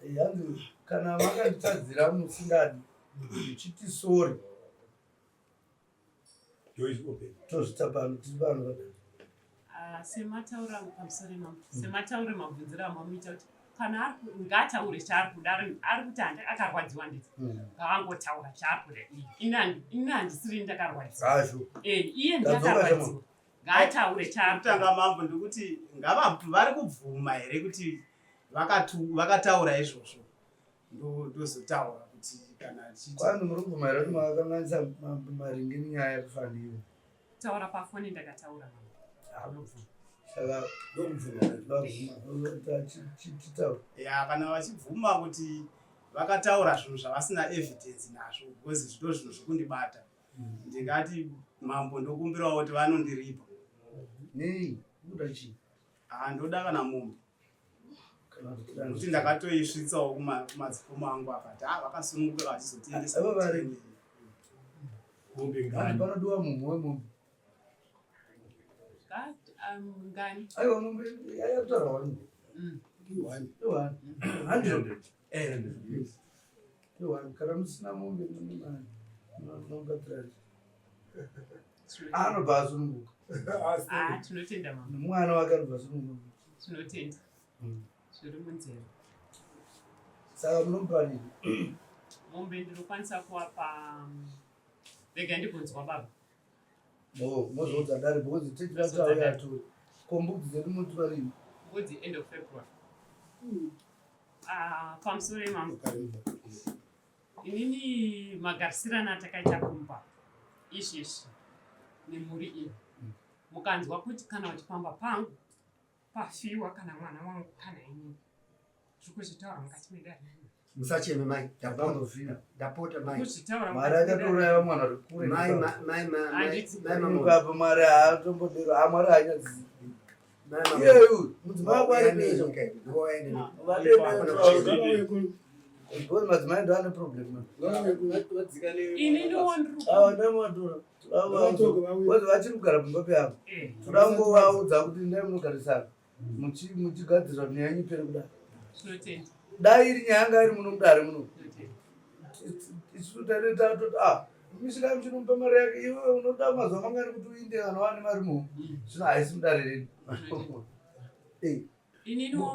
Eh, hanzi kana makanditadzira musingadi muchiti sorry Door is open. Tozvita pano tiri pano vadai. Ah, semataura pamusoro imambo semataure mabvunziro amamuita kuti kana ari ku- ngaataure chaari kuda ari kuti handi akarwadziwa nditi ngaangotaura chaari kuda iye Ini handi- ini handisiri ndakarwadziwa Hazvo. Eh, iye Ndadzoka ndiakarwadziwa ngaataure chaari kuda Kutanga mambo ndikuti ngava vari kubvuma here kuti vakataura izvozvo ndozotaura kuti kana achiti Kwanzi muri kubvuma here kuti makakanganisa maringe nenyaya yekufanira? Taura pafoni ndakataura mama. Ndobvuma. Saka ndokubvuma. Vabvuma chitaura. Ya kana vachibvuma kuti vakataura zvinhu zvavasina evidence nazvo because zvito zvinhu zvekundibata. Ndingati mambo ndokumbirawo kuti vanondiripa. Nei? Unoda chii? Ah, ndoda kana mombe. Kuti ndakatoisvitsawo kumadzikoma angu akati ah vakasununguka vachizotiendesa. Avo vari mombe ngani? Panodiwa mumhu wemombe. Ngani? Aiwa mombe yakutaura wani. Iwani. Iwani. 100. Eh. Iwani kana musina mombe mune mari. Munobatsira. Anobva asununguka. Ah, tinotenda mama. Nemwana wake anobva asununguka. Tinotenda. Zviri munzeve. Saka munomupa nini? Mombe ndinokwanisa kuwapa rega ndigonzwa baba. Oh, mozoudza dare because tichida kuti auye atore. Ko mbudzi dzedu munotora rini? Mbudzi end of February. Ah, pamusoro imambo. Inini magarisirana atakaita kumba izvezvi nemhuri iyi. Mukanzwa kuti kana kuti pamba pangu pafiwa kana mwana wangu kana inini. Zviri kuzvitaura mukati medare. Musacheme mai, ndapota. Ndapota mai. Kuzvitaura Mwari akatouraya vamwe vanhu vari kure. Mai mai mai mai mai mama. Mukapa Mwari haatombodero, ha Mwari haanyadzisi. Iyeyu mudzimai wako ari nezvo. Because madzimai ndo ane problem. Ini ndiwo Ava ndamatora. Because vachiri kugara pamba peavo. Toda kungovaudza kuti ndai munogarisana. Muchigadzirira kuti nyaya yenyu ipere kudai. Tinotenda. Dai iri nyaya yanga iri muno mudare muno. Isu tare tatoti ah misika muchinomupa mari yake iwe unoda mazuva mangani kuti uinde kana wane mari muno. Zvino haisi mudare redu. Eh.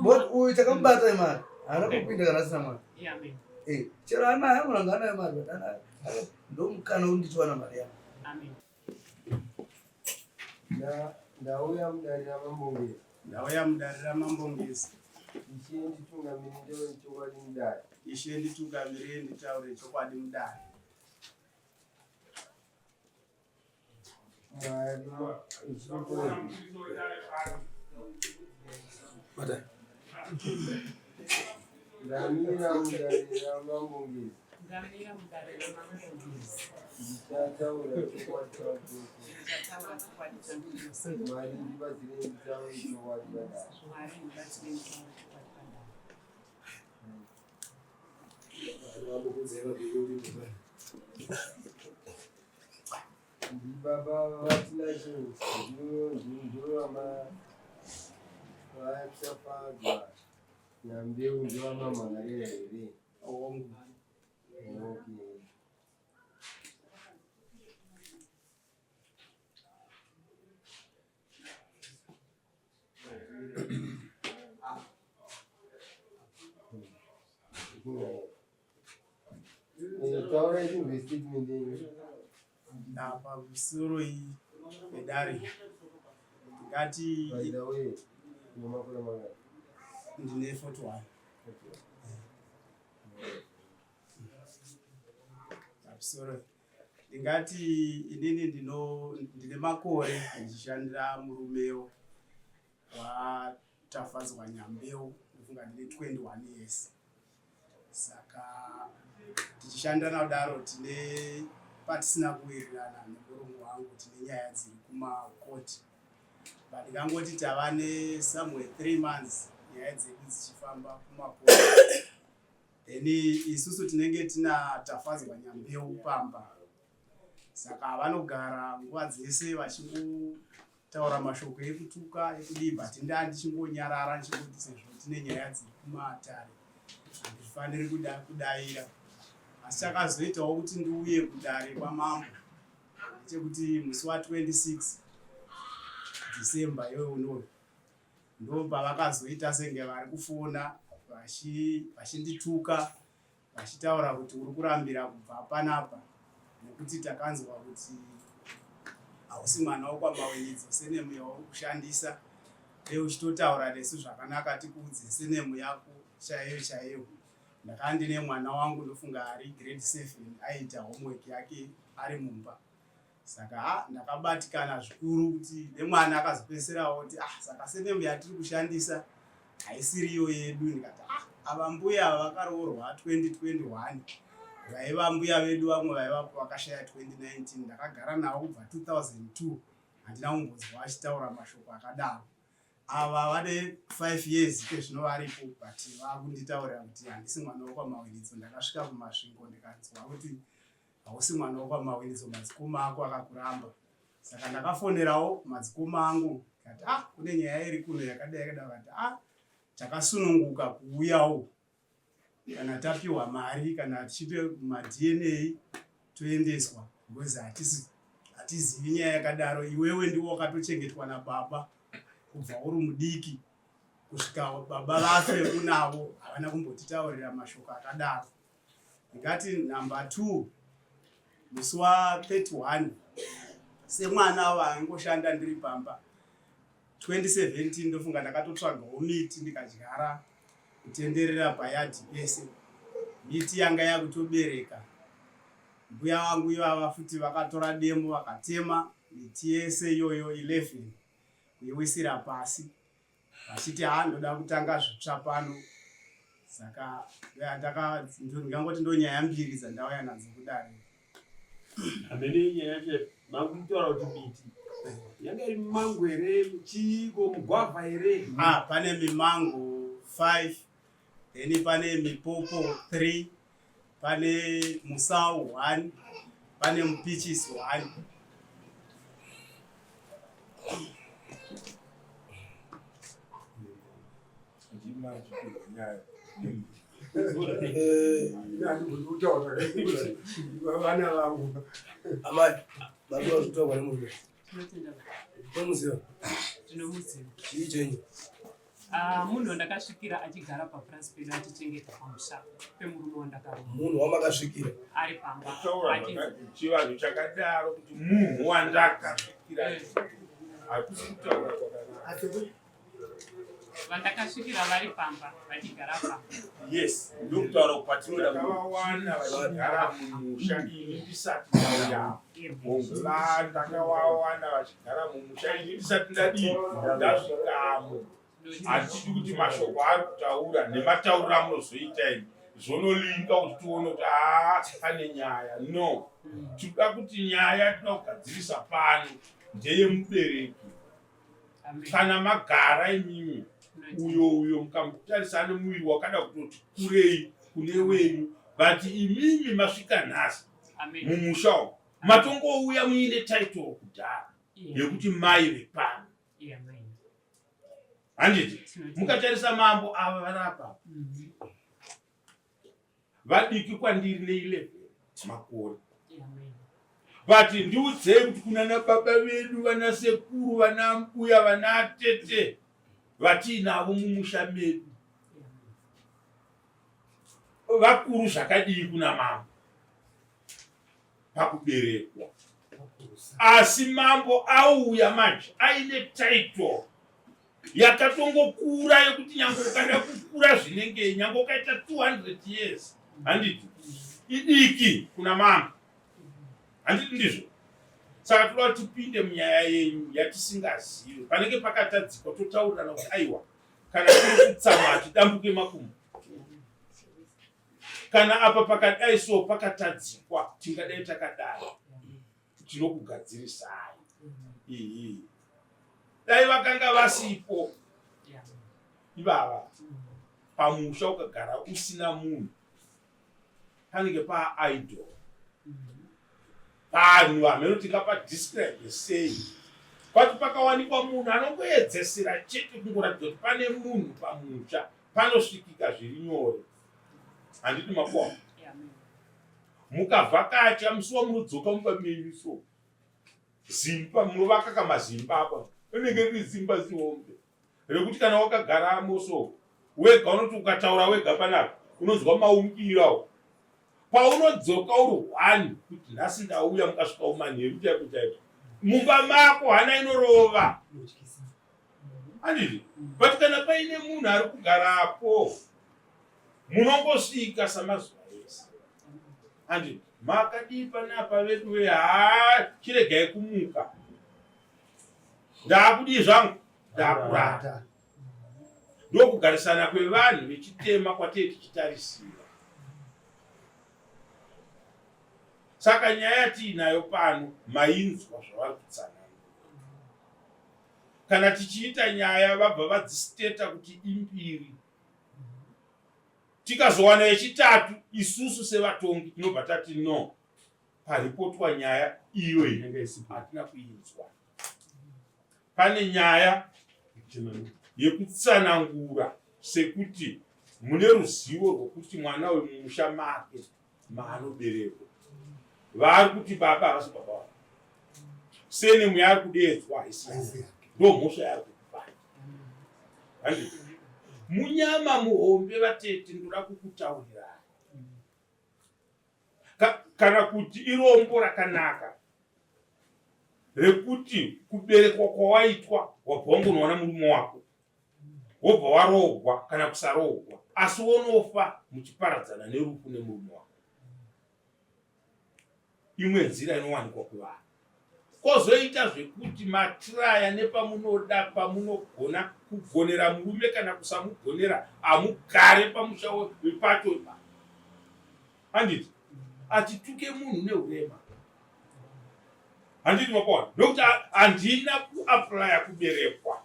But uyu chakamubata imari. Haana kupinda kana asina mari. Amen. Eh, chero anayo anogona anayo mari but anayo ndomukana undichiwana mari yangu. Amen. Ndauya mudare raMambo Ngezi. Ndauya mudare raMambo Ngezi. Ishe nditungamirei nditaure chokwadi mudare. Ishe nditungamirei nditaure chokwadi mudare. Mwari Ndamira mudare raMambo Ngezi. Ndamira mudare raMambo Ngezi. Ndichataura chokwadi changu chose. Ndichataura chokwadi changu chose. Mwari ndibatsirei nditaure chokwadi padare. Mwari ndibatsirei nditaure chokwadi padare. Ndibaba vaTinashe ndovama vaTafadzwa Nyambeu ndovamamhan'arira here? Hongu. Okay. Taura chinhu statement yenyu. Pamusoro iyi pedare ndingati By the way, une makore mangani? Ndine 41. Pamusoro ndingati inini ndine makore ndichishandira murumewo waTafadzwa Nyambeu, ndofunga ndine 21 years. Saka tichishandirana kudaro tine patisina kuwirirana nemurungu wangu, tine nyaya dziri kumakoti, but ndingangoti tava nesomewhere 3 months nyaya dzedu dzichifamba kumakoti. Then isusu tinenge tina Tafadzwa Nyambeu pamba, saka vanogara nguva dzese vachingotaura mashoko ekutuka ekudii, but ndaa ndichingonyarara ndichingoti sezvo tine nyaya dziri kumatare. Handifaniri kuda kudaira. Asi chakazoitawo kuti ndiuye kudare kwamambo ndechekuti musi wa 26 December iwe unoyu ndopavakazoita senge vari kufona vachindituka vachitaura kuti uri kurambira kubva panapa nekuti takanzwa kuti hausi mwana wekwaMawinidzo senemu yauri kushandisa dei uchitotaura nesu zvakanaka tikuudze senemu yako chaiyo chaiyo. Ndakanga ndine mwana wangu ndofunga ari grade 7 aiita homework yake ari mumba saka ha ndakabatikana zvikuru kuti nemwana akazopedzisirawo kuti ah saka senemu yatiri kushandisa haisiriyo yedu ndikati ah ava mbuya ava vakaroorwa 2021 vaiva mbuya vedu vamwe vaivapo vakashaya 2019 ndakagara navo kubva 2002 handina kumbonzwa vachitaura mashoko akadaro ava vane 5 years ke zvino varipo but vakunditaurira kuti handisi mwana wekwamawiridzo ndakasvika kumasvingo ndikanzwa kuti hausi mwana wekwamawiridzo madzikoma ako akakuramba saka ndakafonerawo madzikoma angu kati ah kune nyaya iri kuno yakadai yakadai vakati ah takasununguka kuuyawo kana tapiwa mari kana tichiite maDNA toendeswa because hatisi hatizivi nyaya yakadaro iwewe ndiwo wakatochengetwa nababa kubva uri mudiki kusvika baba vafe unavo havana kumbotitaurira mashoko akadaro ndingati number 2 musi wa 31 semwana vaingoshanda ndiri pamba 2017 ndofunga ndakatotsvagawo miti ndikadyara kutenderera payadhi pese miti yanga yakutobereka mbuya vangu ivava futi vakatora demo vakatema miti yese iyoyo 11 kuiwisira pasi vachiti haa ndoda kutanga zvitsva pano saka ndingangoti ndo nyaya mbiri dzandauya nadzo kudare hamene nyaya yacho makutaura kuti miti yanga iri mimango here chiiko mugwavha here ah, pane mimango 5 then pane mipopo 3 pane musau 1 pane mupichis 1 Vana vangu amai baba vazvitaurwa nemurume Tinomuziva. Tinomuziva. Chii chenyu? Ah, munhu wandakasvikira achigara papurasi pedu achichengeta pamusha pemurume wandakaroora. Munhu wamakasvikira ari pamba. Chivanhu chakadaro kuti munhu wandakasvikira. Hakusi kutaura kwakanaka. Vandakasvikira vari pamba vachigara pamba. Yes, ndokutaura kwatinoda ndakavawana vachigara mumusha ini ndisati ndauya. Ndakavawana vachigara mumusha ini ndisati ndadii ndasvikamo. Hatidi kuti mashoko ari kutaura nematauriro amunozoita ini zvonolinka kuti tione kuti haa pane nyaya. No, tinoda kuti nyaya tinoda kugadzirisa pano ndeyemubereki. Kana magara imimi uyo uyo mukamutarisa ane muviri wakada kutoti kurei kune wenyu but imimi masvika nhasi mumusha umu matongouya muine title kudhara yekuti mai vepano handiti mukatarisa mambo ava vari apa mhm. Vadiki kwandiri ne 11 makore but ndiudzei kuti kunana baba vedu vana sekuru vana mbuya vana tete vatiinavo mumusha medu vakuru zvakadii kuna mambo pakuberekwa asi mambo auya manje aine title yakatongokura yekuti nyange ukada kukura zvinenge nyange ukaita 200 years handiti idiki kuna mambo handiti ndizvo saka toda kuti tipinde munyaya yenyu yatisingazivi panenge pakatadzikwa totaurirana kuti aiwa kana kuri kutsamwa hatidambuke makumbo kana apa pakadai so pakatadzikwa tingadai takadai tinokugadzirisai iyi dai vakanga vasipo ivava pamusha ukagara usina munhu panenge paaidol panhu hameno tingapadescribe sei kwati pakawanikwa munhu anongoedzesera chete kungoratidza kuti pane munhu pamusha panosvikika zviri nyore. Handiti makoa? Mukavhakacha musi wamunodzoka mumba menyu so zimba munovaka kamazimba apa rinenge riri zimba zihombe rekuti kana wakagaramo so wega unoti ukataura wega panapa unonzwa maungirawo paunodzoka uri one kuti nhasi ndauya mukasvika umanheru chaiko chaiko mumba mako hana inorova handiti but kana paine munhu ari kugarapo munongosvika samazuva ese handiti makadii panapa veduwe haa chiregai kumuka ndaakudii zvangu ndakurata ndokugarisana kwevanhu vechitema kwatee tichitarisira saka nyaya yatiinayo pano mainzwa zvavari kutsanangura kana tichiita nyaya vabva vadzisteta kuti imbiri tikazowana yechitatu isusu sevatongi tinobva tati no paripotwa nyaya iyo hatina kuinzwa pane nyaya yekutsanangura sekuti mune ruzivo rwokuti mwana uyu mumusha make maanoberekwa vaari kuti baba havasi baba vake senemu yaari kudeedzwa haisi ndo mhosva yaari kukupai handiti munyama muhombe vatete ndoda kukutaurirai kana kuti irombo rakanaka rekuti kuberekwa kwawaitwa wabva wangonowana murume wako wobva waroogwa kana kusaroogwa asi wonofa muchiparadzana nerufu nemurume wako imwe nzira inowanikwa kuvanhu kozoita zvekuti matraya nepamunoda pamunogona kugonera murume kana kusamugonera amugare pamusha wepacho ipapo handiti atituke munhu neurema handiti mapaona nokuti handina kuaplya kuberekwa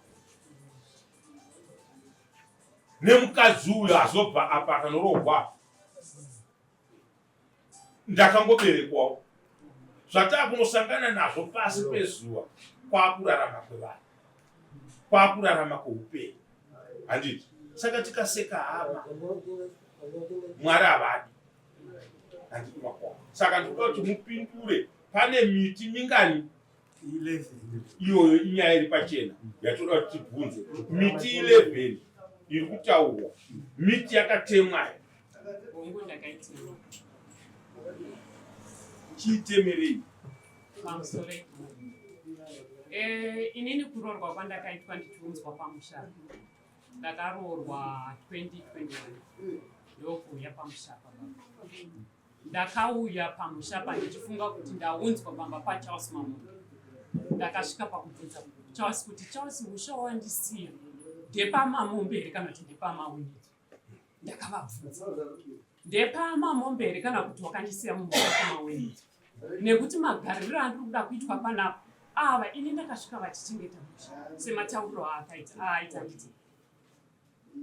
nemukadzi uyo azobva apa akanorohwa ndakangoberekwawo zvatakunosangana nazvo pasi pezuva kwakurarama kwevanhu kwakurarama kweupenyu handiti saka tikaseka hama mwari havadi handiti makwa saka ndikuda kuti mupindure pane miti mingani iyoyo inyaya iri pachena yatoda kuti tibvunze miti 11 iri kutaurwa miti yakatemwa chiitemerei eh, inini kuroorwa kwandakaitwa ndichiunzwa pamusha ndakaroorwa 2021 ndokuuya pamusha pababa Ndakauya pamusha pa ndichifunga kuti ndaunzwa pamba paCharles Mamombe. Ndakasvika pakubvunza Charles kuti Charles musha wandisiya ndepamamombe here kana kuti ndepamawinidzo? Ndakavabvunza ndepamamombe here kana kuti wakandisiya mumusha pamawinidzo? Nekuti magariro andiri kuda kuitwa panapa ava ini ndakasvika vachichengeta musha sematauriro aakaita aaita nditi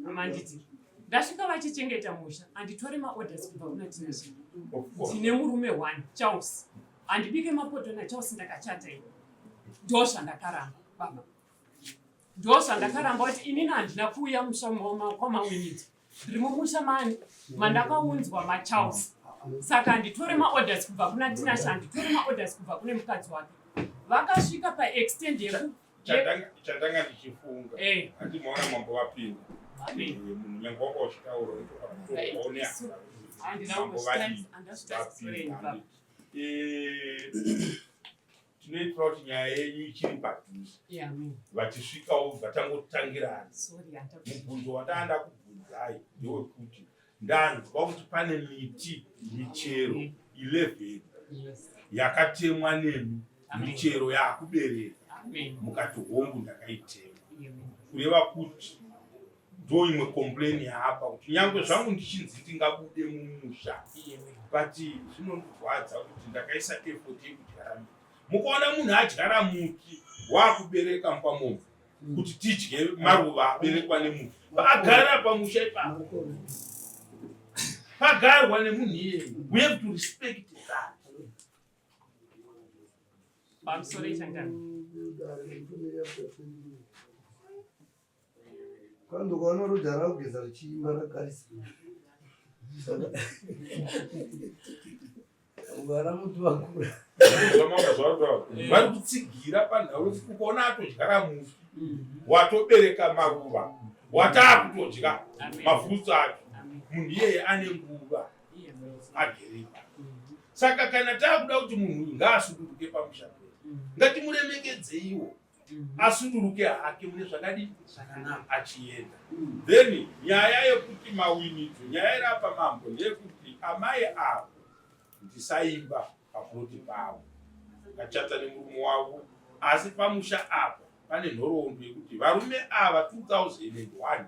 Manditi ndasvika vachichengeta musha anditore maorders kubva kuna Tinashe. Ndine murume one Charles. Andibike mapoto naCharles ndakachata ini. Ndozvandakaramba baba. Ndozvandakaramba kuti inini handina kuuya musha kwamawiniti. Ndiri mumusha mani mandakaunzwa maCharles. Saka handitore maorders kubva kuna Tinashe handitore maorders kubva kune mukadzi wake. Vakasvika paextend yeku chandanga ndichifunga eh. handi maona mambo vapinda eh, munhu nyange wanga uchitaura mambo vadii vapinda eh, tinoitira kuti nyaya yenyu ichiri padhuze vachisvikawo vatangotangirana mubvunzo wandanga ndakubvunzai ndewekuti ndanzwa kuti pane miti michero 11 yakatemwa nemi michero yakubereka mukati hongu ndakaitema kureva kuti ndo imwe complain yaapa kuti nyangwe zvangu ndichinzi ndingabude mumusha but zvinondirwadza kuti ndakaisa effort yekudyara miti mukaona munhu adyara muti wakubereka mupamombe kuti tidye maruva aberekwa nemunhu paagara pamusha ipapo pagarwa nemunhu iyeye we have to respect that pamusoro ichangana kwanzi ukaona rudhara kugeza richiimba ragarisa. Vana muti vakura. Vari kutsigira panhau yekuti ukaona atodyara mufi watobereka maruva wataakutodya mafurutsi acho munhu iyeye ane nguva agere ipapo. Saka kana taakuda kuti munhu uyu ngaasuduruke pamusha pedu, ngatimuremekedzeiwo asuduruke hake mune zvakadii achienda. Then nyaya yekuti mawinidzo, nyaya iri apa mambo ndeyekuti amai avo ndisaimba paploti pavo vachata nemurume wavo, asi pamusha apa pane nhoroondo yekuti varume ava 2001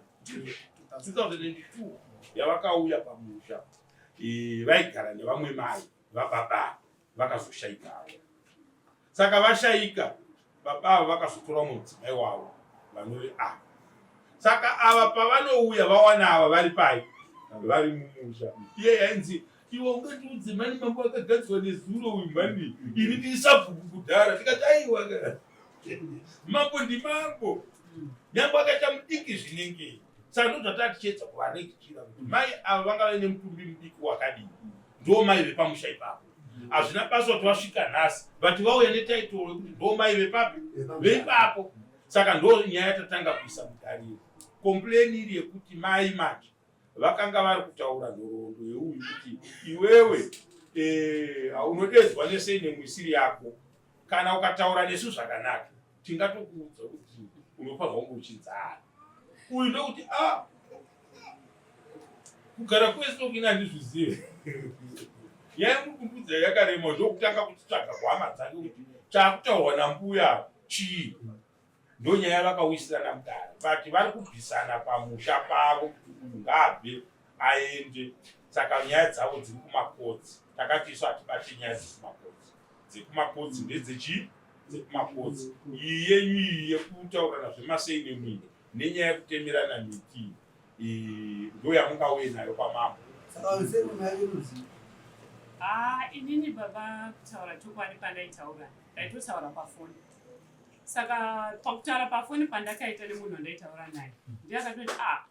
2002 yavakauya pamusha vaigara nevamwe mai vababa vakazoshaikawo. Saka vashaika baba ava vakazotora umwe mudzimai wavo vanove ava. Saka ava pavanouya vawana ava vari pai vari mumusha iye yainzi iwe ungatiudze mani mambo akagadzwa nezuro uyu mani ini ndiri sabhuku kudhara tikati aiwa mambo ndimambo nyangwe akaita mudiki zvinengei. Saka ndozvatatichiedza kuvarekichira kuti mai ava vangave nemutumbi mudiki wakadii ndo mai vepamusha ipapo. Hazvina basa kuti vasvika nhasi but vauya netaitoro yekuti ndo mai vepapi veipapo. Saka ndo nyaya tatanga kuisa mudariro complain iri yekuti mai manje vakanga vari kutaura nhoroondo yeuyu kuti iwewe unodedzwa nesei nemuisiri yako kana ukataura nesu zvakanaka tingatokuudza kuti unofanirwa kunge uchinzara uyu ndokuti a kugara kwese ukini handizvizive nyaya yemukundudza yakarema ndokutanga kutsvaga kuhama dzake kuti chaakutaurwa nambuya chii ndonyaya vakawisirana mudare but vari kubvisana pamusha pavo kuti uyu ngaabve aende saka nyaya dzavo dziri kumakotsi takati isu hatibate nyaya dzekumakotsi dzekumakotsi ndedzechii dzekumakotsi iyi yenyu iyi yekutaurirana zvemasei nemwini nenyaya yekutemerana miti iyi ndo yamungauye nayo kwamambo. Ah, inini baba kutaura chokwadi pandaitaura ndaitotaura pafoni saka pakutaura pafoni pandakaita nemunhu wandaitaura naye ndiye akatoti ah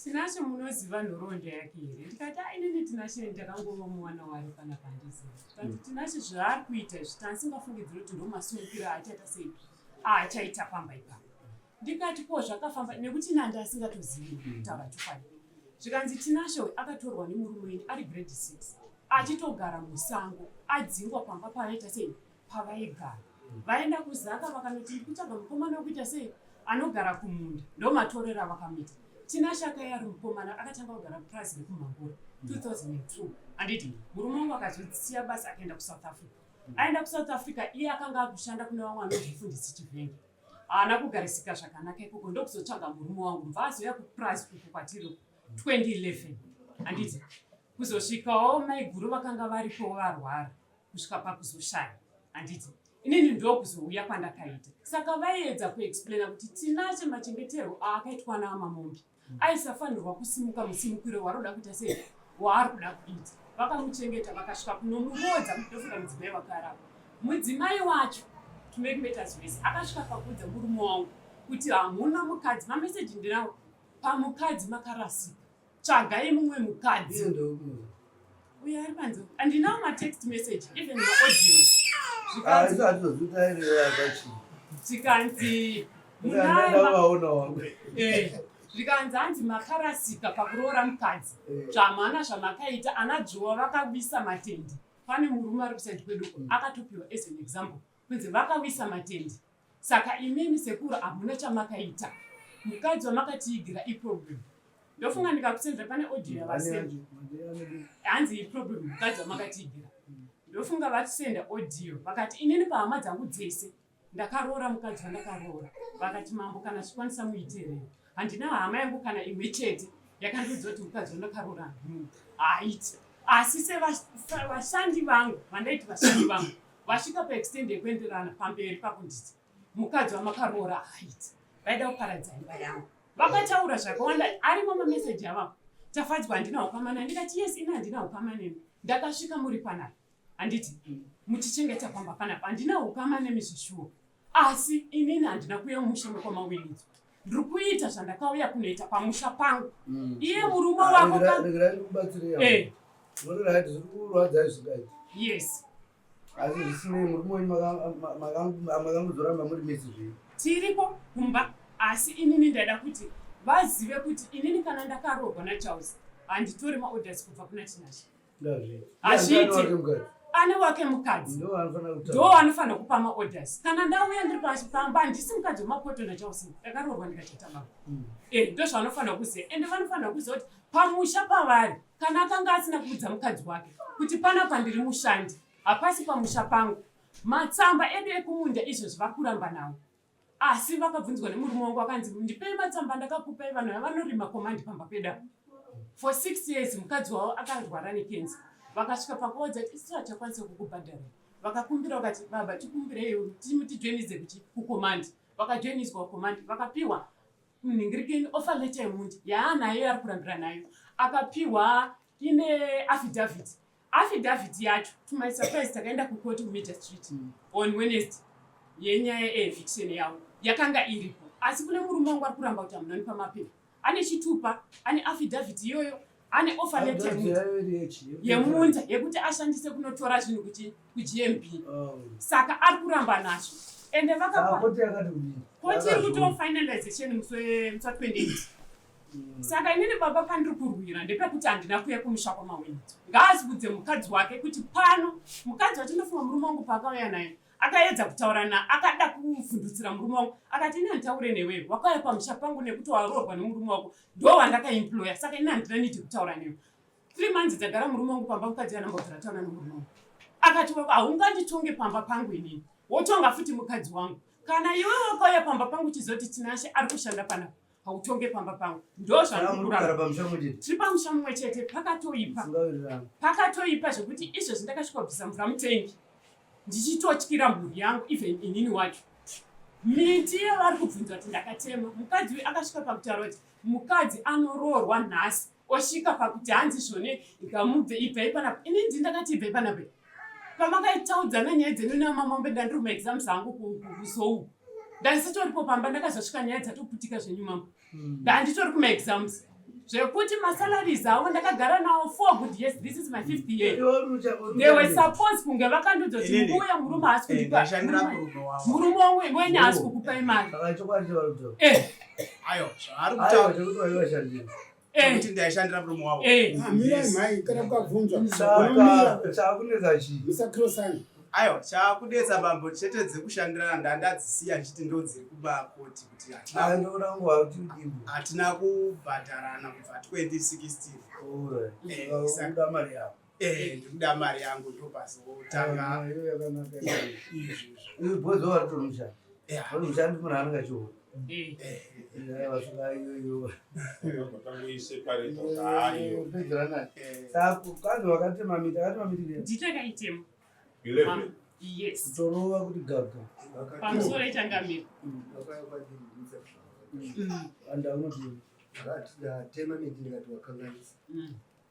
Tinashe munoziva nhoroondo yake here? Ndikati ah inini Tinashe ndakangova muwana wari panapa handizivi. Ndikati Tinashe zvaari kuita izvi tandisingafungidziri kuti ndomasumukiro aachaita sei aachaita pamba ipapo. Ndikati ko zvakafamba nekuti nandi asingatozivi kutaura chokwadi. Zvikanzi Tinashe uyu akatorwa nemurume wenyu ari grade 6 achitogara musango adzingwa pamba paaiita sei pavaigara vaenda kuzaka vakanoti ndiri kutsvaga mukomana wekuita sei anogara kumunda ndomatorero avakamuita Tinashe akauya ari mukomana akatanga kugara kupurazi rekumhangura 2002 handiti murume wangu akazosiya basa akaenda kusouth africa aenda kusouth africa iye akanga akushanda kune vamwe anonzi mufundisi chivhenge haana kugarisika zvakanaka ikoko ndokuzotsvaga murume wangu mva azouya kupurazi uku kwatiri 2011 handiti kuzosvikawo maiguru vakanga varipo varwara kusvika pakuzoshaya handiti inini ndokuzouya kwandakaita saka vaiedza kuexplaina kuti Tinashe machengeterwo aakaitwa naamamombi aisafanirwa kusimuka musimukiro waroda kuita sei waari kuda kuita vakamuchengeta vakasvika kunomurodza ndofunga mudzimai wakarapa mudzimai wacho to make matters worse akasvika pakuudza murume wangu kuti hamuna mukadzi mameseji ndinawo pamukadzi makarasika tsvagai mumwe mukadzi uyo ari panze andinawo matext message even maaudios zvikanzi zvikanzi hanzi makarasika pakuroora mukadzi zvamana zvamakaita ana dzvuwa vakawisa matendi pane murume ari kusaidi kwedu akatopiwa as an example kunzi vakawisa matendi saka imimi sekuru hamuna chamakaita mukadzi wamakatiigira iproblem ndofunga ndikakusendera pane audio yavasenda hanzi iproblem mukadzi wamakatiigira ndofunga vatisenda audio vakati inini pahama dzangu dzese ndakaroora mukadzi wandakaroora vakati mambo kana zvikwanisa muiterei handina hama yangu kana imwe chete yakandiudza kuti mukadzi wandakaroora haaiti asi sevashandi vangu vandaiti vashandi vangu vasvika paextend yekuenderana pamberi pakunditi mukadzi wamakaroora haaiti vaida kuparadza imba yangu vakataura zvakawanda arimo mameseji avavo tafadzwa handina ukama naye ndikati yes ini handina ukama nemi ndakasvika muri panapa handiti muchichengeta pamba panapa handina ukama nemi zvishuwo asi inini handina kuya musha mekwamawinidzo. Ndiri kuita zvandakauya kunoita pamusha pangu. Iye murume Ah, wako regerai regerai ndikubatsirei. Eh, Muri right, zviri kurwadzai zvingaiti. Yes. Asi zvisinei murume wenyu makangozoramba muri mese zvenyu. Tiriko kumba asi inini ndaida kuti vazive kuti inini kana ndakaroorwa naCharles handitori maorders kubva kuna Tinashe. Ndazviiti. Hazviiti. Ndiani wake mukadzi? Ane wake mukadzi. Ndo anofanira kutaura. Ndo anofanira kupa maorders. Kana ndauya ndiri pasi pamba handisi mukadzi wemapoto naCharles. Ndakaroorwa ndikachata baba. Eh, ndo zvavanofanira kuziva. Ende vanofanira kuziva kuti pamusha pavari kana akanga asina kuudza mukadzi wake kuti panapa ndiri mushandi hapasi pamusha pangu. Matsamba edu ekumunda izvozvi vari kuramba nawo. Asi vakabvunzwa nemurume wangu akanzi ndipei matsamba ndakakupai vanhu vaya vanorima komandi pamba pedu apa. For 6 years mukadzi wavo akarwara nekenza. Vakasvika pakuvaudza kuti isu hatichakwanisa kukubhadhara. Vakakumbira vakati baba tikumbirei tijoinidze kukomandi. Vakajoinidzwa kukomandi vakapiwa nhingirikini offer letter yemunda yaanayo yaari kurambira nayo. Akapiwa ine affidavit. Affidavit yacho to my surprise takaenda kukoti kuMajor Street on Wednesday yenyaya yeeviction yavo yakanga iripo. Asi kune murume wangu ari kuramba kuti hamunonipa mapepa. Ane chitupa, ane affidavit iyoyo, ane offer letter Affidavit yayo iri yechi? yemunda yekuti ashandise kunotora zvinhu kuGMB. Oh. Saka ari kuramba nazvo. Ende vakapa Saka koti yakati kudii? Koti iri kutoa finalization musi wa 28. Saka inini baba pandiri kurwira ndepekuti handina kuuya kumusha kwaMawinidzo. Ngaazivudze mukadzi wake kuti pano mukadzi wacho ndofunga murume wangu paakauya naye akaedza kutaura na akada kuvhundutsira murume wangu akati ini handitaure newewe wakauya pamusha pangu nekuti waroorwa nemurume wako ndo wandakaemploya saka ini handina need kutaura newe. 3 months dzagara murume wangu pamba mukadzi anambobvira ataura nemurume wangu. Akati haunganditonge pamba pangu inini wotonga futi mukadzi wangu. Kana iwewe wakauya pamba pangu uchizoti Tinashe ari kushanda panapa hautonge pamba pangu. Ndo zvandiri pamusha mumwe chete. Tiri pamusha mumwe chete pakatoipa. Musingawirirani. Pakatoipa zvekuti izvozvi ndakasvika kubvisa mvura mutengi ndichitotyira mhuri yangu even inini wacho. Miti yevari kubvunza kuti ndakatema. Mukadzi uyu akasvika pakutaura kuti mukadzi anoroorwa nhasi osvika pakuti hanzi zvone ngamubve ibvai panapa. Ini ndini ndakati ibvai panapa. Pamakaitaudzana nyaya dzenyu namamombe ndandiri kumaexams angu kuZou. Ndandisitoripo pamba ndakazosvika nyaya dzatoputika zvenyu mambo. Ndanditori kumaexams. Zvekuti masalaries avo ndakagara nawo 4 good years. This is my 5th year. They were supposed kunge vakandiudza kuti Inini, mbuya murume haasi kundipa. Ndashandira murume wavo. Murume wangu wenyu haasi kukupai mari. Saka chokwadi chavari kutaura. Ayo, zvavari Aiwa, kutaura. chekuti vaivashandira. Chekuti ndaishandira murume wavo. Ah, mirai mhai, kana kukabvunzwa. Saka chakunetsa chii? Musakrosana. Ayo, chakunetsa bambo chete dzekushandirana ndandadzisiya ndichiti ndo dziri kubakoti kuti Ah, ndoda kungohwa kuti udimbu. hatina kubhadharana kubva 2016. Alright. Saka Saka unoda mari yako. Ndikuda mari yangu ndopazotanga. Ah, iyo yakanaka. Izvozvo. Uyu bhozi wari kutori mushandi. Yeah. Uri mushandi munhu anenge achiona. Aiwa, saka iyo iyo. Vakangoiseparate kuti hayo. Pedzera naye. Saka kanzi wakatema miti, akatema miti nei? Nditakaitema. 11. Yes. Kutorova kuti gaga. Pamusoro ichangamira. Anda unodini? Tema miti ndikati wakanganisa.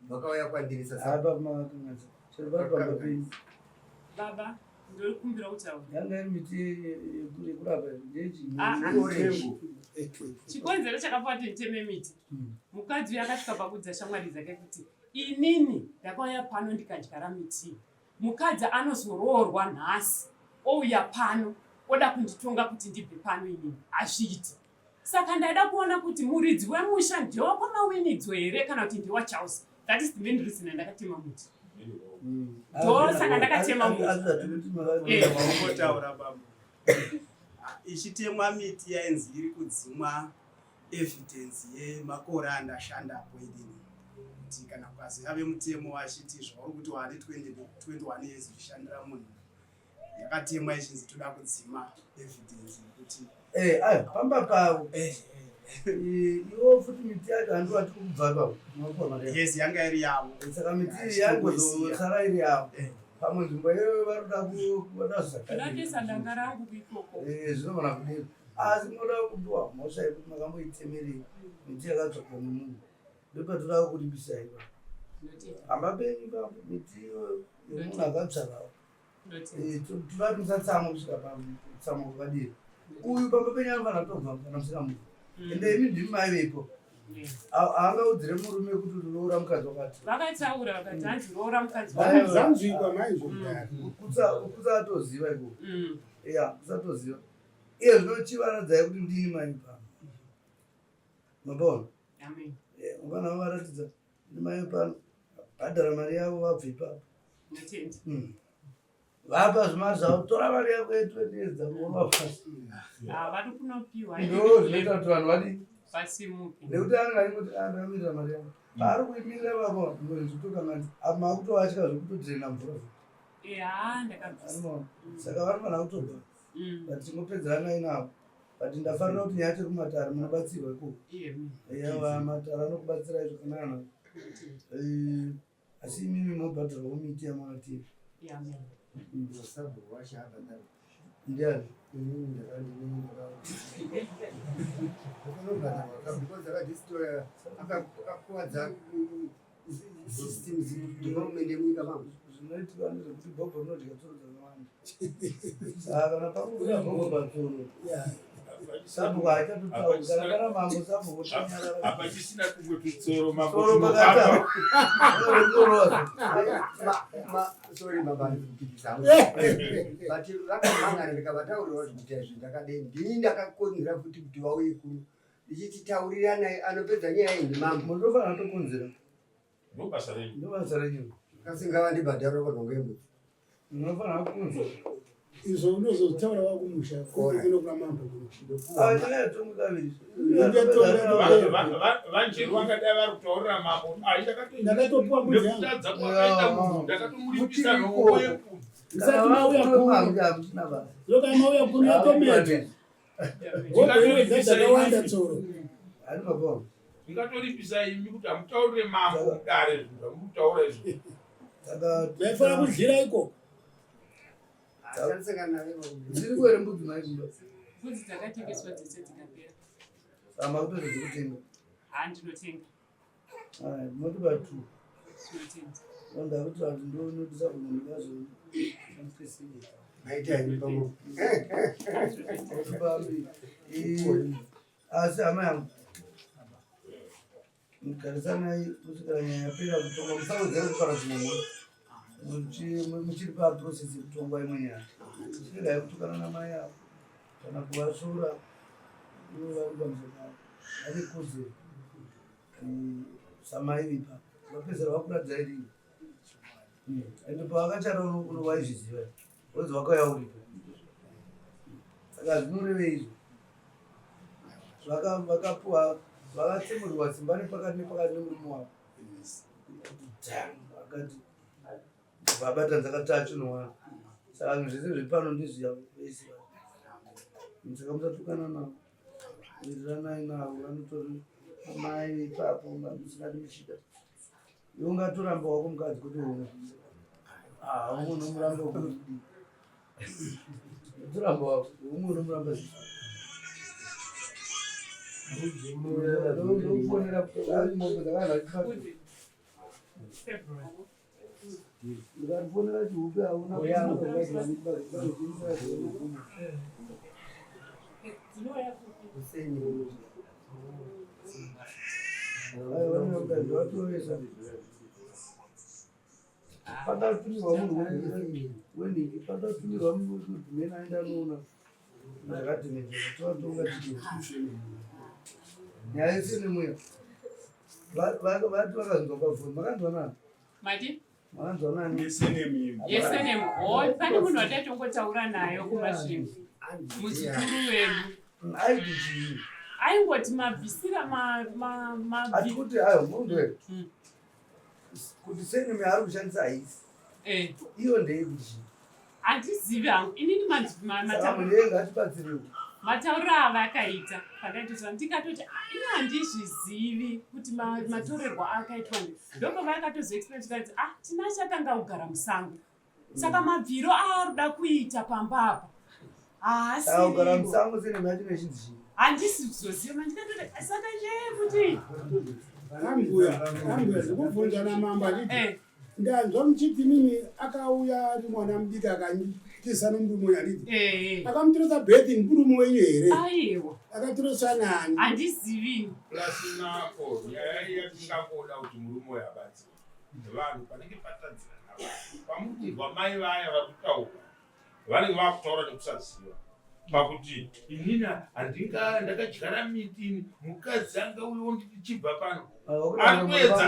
Vakauya kwandiri sasa. Hapa makakanganisa. Chero pari pamba penyu. Baba, ndinokumbira kutaura. Yanga iri miti yekurapa ndechi. Ah, ah. Orange. Chikonzero chakapa kuti nditeme miti. Mukadzi uyu akasvika pakuudza shamwari dzake kuti inini ndakauya pano ndikadyara miti. Mukadzi anozoroorwa nhasi ouya pano oda kunditonga kuti ndibve pano inini. Hazviiti. Saka ndaida kuona kuti muridzi wemusha ndewakwamawinidzo here kana kuti ndewaCharles. That is the main reason andakatema muti. Ndo saka ndakatema muti. Waungotaura bambo. Ichitemwa miti yainzi iri kudzimwa evidence yemakore andashandapo inini. Kuti kana ukazouya mutemo wachiti zvauri kuti wane 21 years uchishandira munhu. Yakatemwa ichinzi toda kudzima evidence yekuti Ayo, pamba pavo. Iwo futi miti yacho handi wati kubva ipapo. Unopiwa mari yako. Yes, yanga iri yavo. Saka miti iyi yangozosara iri yavo. Pamwe nzvimbo iyoyo vari kuda kuda zvakadini. Ndakesa danga rangu ikoko. Zvinogona kudini. Asi munoda kupiwa mhosva yekuti makamboitemerei miti yakatsvakwa nemunhu. Ndopatoda kuripisai ipapo. Pamba penyu ipapo miti iyoyo yemunhu akatsvakawo. Toda kuti musatsamwa kusvika patsamwa kwakadini. Uyu pamba penyu anofanira kutobva kana musina munhu. Ende imi ndimi maivepo. Haangaudzire murume kuti roora mukadzi wakati. Vakataura vakati hanzi roora mukadzi wakati. Zanzwikwa mai zvokudaro. Kusatoziva ikoko. Ya, kusatoziva. Iye zvino chivaradzai kuti ndini mai pano. Mapaona? Amen. Ungana varatidza ndi mai pano. Bhadhara mari yavo vabve ipapo. Ndotenda. Vapa zvimari zvavo, tora mari yako ye20 dzako wovapa. Ah, vari kunopiwa. Ndo zvinoita kuti vanhu vadii? Vasimuke. Nekuti anenge achingoti ah, ndamirira mari yangu. Paari kuimirira baba, zvitokanganisa. Apa makutovatya zvekutodhirena mvura. Yeah, ndakabvisa. Anoona. Saka vanofanira kutobva. But tingopedzeranai navo. But ndafarira kuti nyaya tiri kumatare munobatsirwa ikoko. Yawa matare anokubatsirai zvakanaka. Asi imimi mobhadharwawo miti yamakatipa. Ndiani? Akakuvadza systems development yemunyika mangu. Zvinoitika ndezvekuti bhobho rinodya tsoro dzakawanda. Saka kana pakubuda bhobho patsoro, sabhuku haachatotauri. Kana pana mambo sabhuku otonyarara. Hapachisina tumwe tutsoro mambo Tsoro pakati tinokapa. apa. Sorry baba ndikupikisa. But vakamhangana ndikavataurirawo zvekuti izvi ndakadei. Ndini ndakakonzera futi kuti vauye kuno. Ndichiti tauriranai anopedza nyaya iyi ndimambo. Munofanira kutokonzera. Ndobasa renyu. Ndobasa renyu. Kasi ngavandibhadhare panhongo yembudzi. Munofanira kukonzera. Izvo unozotaura wakumusha Kora. kuno kuna mambo kuno. Ah, nyaya yatonga kaviri. Vanjeru vangadai vari kutaurira mambo. Ah, Ndakatopuwa mbudzi yangu. Nekutadza kwakaita munhu ndakatomuripisa nhongo yembudzi. Musati mauya kuno. Hamuna basa. Zvoka mauya kuno yatomedzwa. Gogo iwe dzakawanda tsoro. Hani mabona. Ndingatoripisa imi kuti hamutaurire mambo mudare zvinhu zvamuri kutaura izvi. Saka Maifanira kudyira ikoko. Dziri kuere mbudzi mai kumba. Mbudzi dzakatengeswa dzese dzikapera. Saka makutoita dzekutenga. Ha, ndinotenga. Aya, motipa 2. Ndinotenga. Wanda kuti vanhu ndonotisa munhu kazo. Maita henyu pamwe. Motipa mbiri. Asi hama yangu. Mugarisanai kusvikira nyaya yapera kutongwa musawedzere kupara dzimwe mhosva. Muchiri paprocess yekutongwa imwe nyaya. Chiregai kutukana namai avo kana kuvasvora ivo vari pamusoro pavo. Vane kodzero samai vipa. Vapedzera vakuratidzai rii. Ende pavakachara waizviziva. Wonzi wakauya uripo. Saka zvinorevei izvo? Vakapuwa vakatsemurwa simba nepakati nepakati nemurume wavo. Akati vabatanidza akati achinowana. Saka zvinhu zvese zviri pano ndizviya vese. Saka musatukana navo. Wiriranai navo vanotori amai ipapo musingadi muchida. Iwe ungatoramba wako mukadzi kuti umwe. Ah, umwe unomuramba kuti kudii? Utoramba wako, umwe unomuramba zvii? Ndokufonera mombe dzakanga Mbudzi. February. ndikatifonera chihupe hauna Dzinouya kupi? vatovesa pakatumirwa munhu wenhingi pakatumirwa munhu mene aenda anoona ndakati tovatonga chii nyaya yese nemweya vati vakanzwa pafoni makanzwa nani Mati? makanzwa nani Yesenemu. Yesenemu. Oh, pane munhu wandaitongotaura nayo kumasvingo. Muzukuru wedu. Aiti chii? Aingoti mabvisira ma ma ma Ati kuti ayo munhu kuti seneme yaari kushandisa haisi. Iyo ndeyekuti chii? Handizivi hangu. Inini Saka munhu iyeye ngaatibatsirewo. Matauriro avakaita pandaitosva ndikatoti ah, ini handizvizivi kuti matorerwo akaitwa ndopavakatozoexplain zvikanzi ah Tinashe akanga kugara musango saka mabviro aari kuita pamba apa Saka kugara haasiriwo. Musango seneme yacho inochinzi chii? Handisi kuzoziva mandikatoti saka nyaya yekuti Ambuya, ambuya, ndikubvunza namambo achiti Ndanzwa muchiti mimi akauya ari mwana mudiki akanditisa nomurume uyu handiti? Eh. Akamutoresa birthing murume wenyu here? Aiwa. Akatoresa nani? Handizivi. Plus nako nyaya iya tingangoda kuti murume uyu abatsirwe. Vanhu panenge patadzirana vanhu. Pamuri kunzwa mai vaya vari kutaura vanenge vakutaura nekusaziva pakuti inini handinga ndakadyara miti ini mukadzi anga uyo onditi chibva pano ari kuedza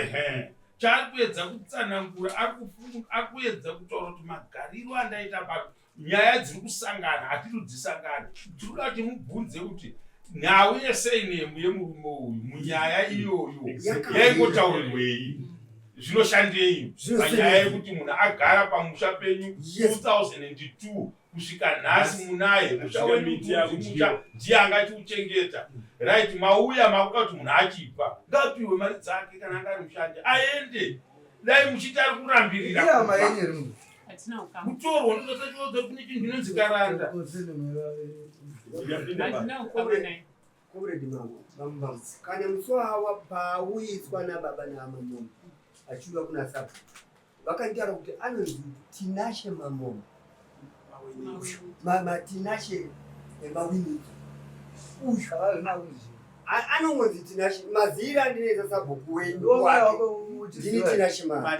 ehe chaari kuedza kutsanangura ari kuedza kutaura kuti magariro andaita pano nyaya dziri kusangana hatiri kudzisangana tiri kuda kuti mubvunze kuti nhau yeseinemu yemurume uyu munyaya iyoyo yaingotaurirwei zvinoshandei panyaya yekuti munhu agara pamusha penyu 2002 kusvika nhasi munaye musha wenyu musha ndiye angachiuchengeta right mauya makuda kuti munhu achibva ngapiwe mari dzake kana anga ari mushandi aende dai muchiti ari kurambirira mutorwa ndinotachiodza kune chinhu chinonzi karanda Comrade mambo, mambo, mambo. Kana musi wawa pauyiswa nababa naamamomo achiuya kuna sabhuku vakanditaura kuti anonzi Tinashe Mamomo. Mama Tinashe Mawinidzo. Uyu anongonzi Tinashe mazira andinoita sabhuku wenyu wake. Ndini Tinashe Mama.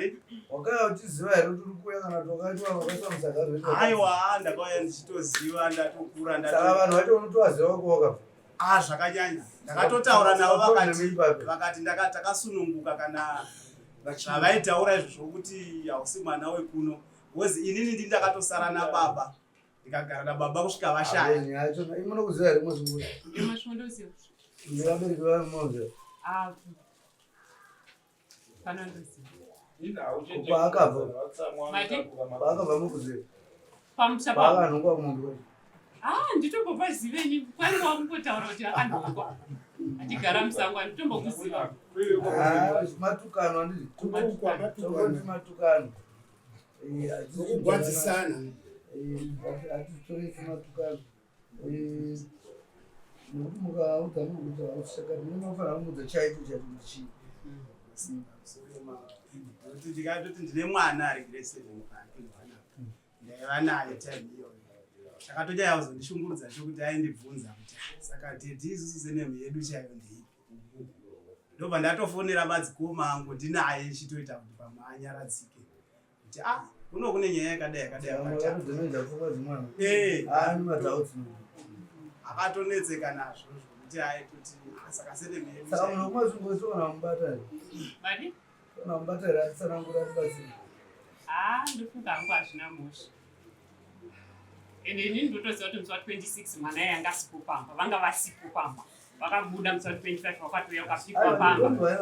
Wakauya uchiziva here kuti uri kuuya kana kuti wakaitwa wakaiswa musaga rwendo? Aiwa, ndakauya ndichitoziva ndatokura ndato. Saka vanhu vacho unotovaziva ko wakabva? Ah, zvakanyanya. Ndakatotaura navo vakati vakati ndaka takasununguka kana zvavaitaura izvo zvokuti hausi mwana wekuno. Because inini ndini ndakatosara nababa. Ndikagara nababa kusvika vashaya. Nyaya yacho imunokuziva here mozunguza? Nemasvondo ziva. Nevabereki vamunoziva? Ah. Paakabva. Paakabva mukuziva. Pamusha paakanhongwa munhu wacho. Ah, nditombopazivenyi kwani wakungotaura kuti akanhongwa. Achigara musango anditombokuziva. Ah, matukano anditi. Kutukwa, matukano. Matukano. Eh, Kugwadzisana. Eh, hatitoresi matukano. Eh, nekuti mukaudza munhu kuti hausaka munofanira kumuudza chaicho chaicho kuti chii. Nekuti ndikatoti ndine mwana ari grade seven paapindwa ndaiva naye time iyoyo chakatonyanya kuzondishungurudza chokuti aindibvunza kuti ah, saka dhedhi isusu senemu yedu chaiyo ndeipi ndobva ndatofonera madzikoma angu ndinaye ndichitoita kuti pamwe anyaradzike kuti ah kuno kune nyaya yakadai yakadai eh. akatonetseka nazvo zvokuti aitoti ah, saka senemu yedu Ah, ndofunga hangu hazvina mhosva ende inini ndotoziva kuti musi wa 26 mwana iye anga asipo pamba vanga vasipo pamba vakabuda musi wa 25 vakatouya ukapikwa pamba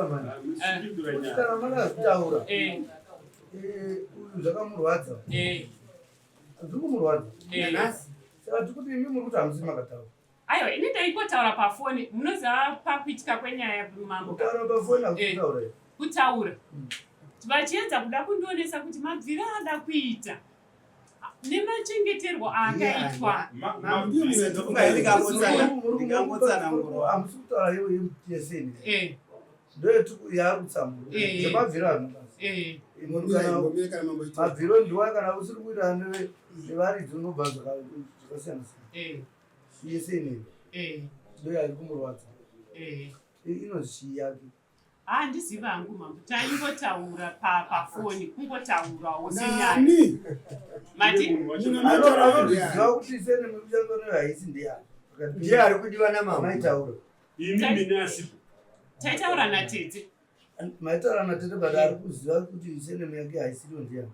kana makazvitaura eh. eh, uyu zvakamurwadza eh. zviri kumurwadza saka tikuti imi muri kuti hamusi makataura Aiwa, ini ndaingotaura pafoni. Munoziva pakuitika kwenyaya mambo. Kutaura pafoni hakutaura. Eh, kutaura. Vachiedza kuda kundionesa kuti mabviro aada kuita nemachengeterwo aakaitwa. Hamusi kutaura iwe yeseni. Eh. Ndoyetuku yaari kutsamura. Eh. Zvemabviro anobasa. Eh. Mabviro ndiwa kana usiri kuita nevaridzi unobva zvakasiyana siyana. Eh. Yese inini. Eh. Ndoyari kumurwadza. Eh. Inonzi chii yake? Handizivi hangu mambo, taingotaura pafoni, kungotaurawo senyaya. Nani? Mati? Anozviziva kuti sene mikushando neyo haisi ndiyani. Ndiye ari kudiwa namambo. Maitaura. Imi mine asipo. Taitaura natete. Maitaura natete but ari kuziva kuti sene yake haisiriyo ndiyani.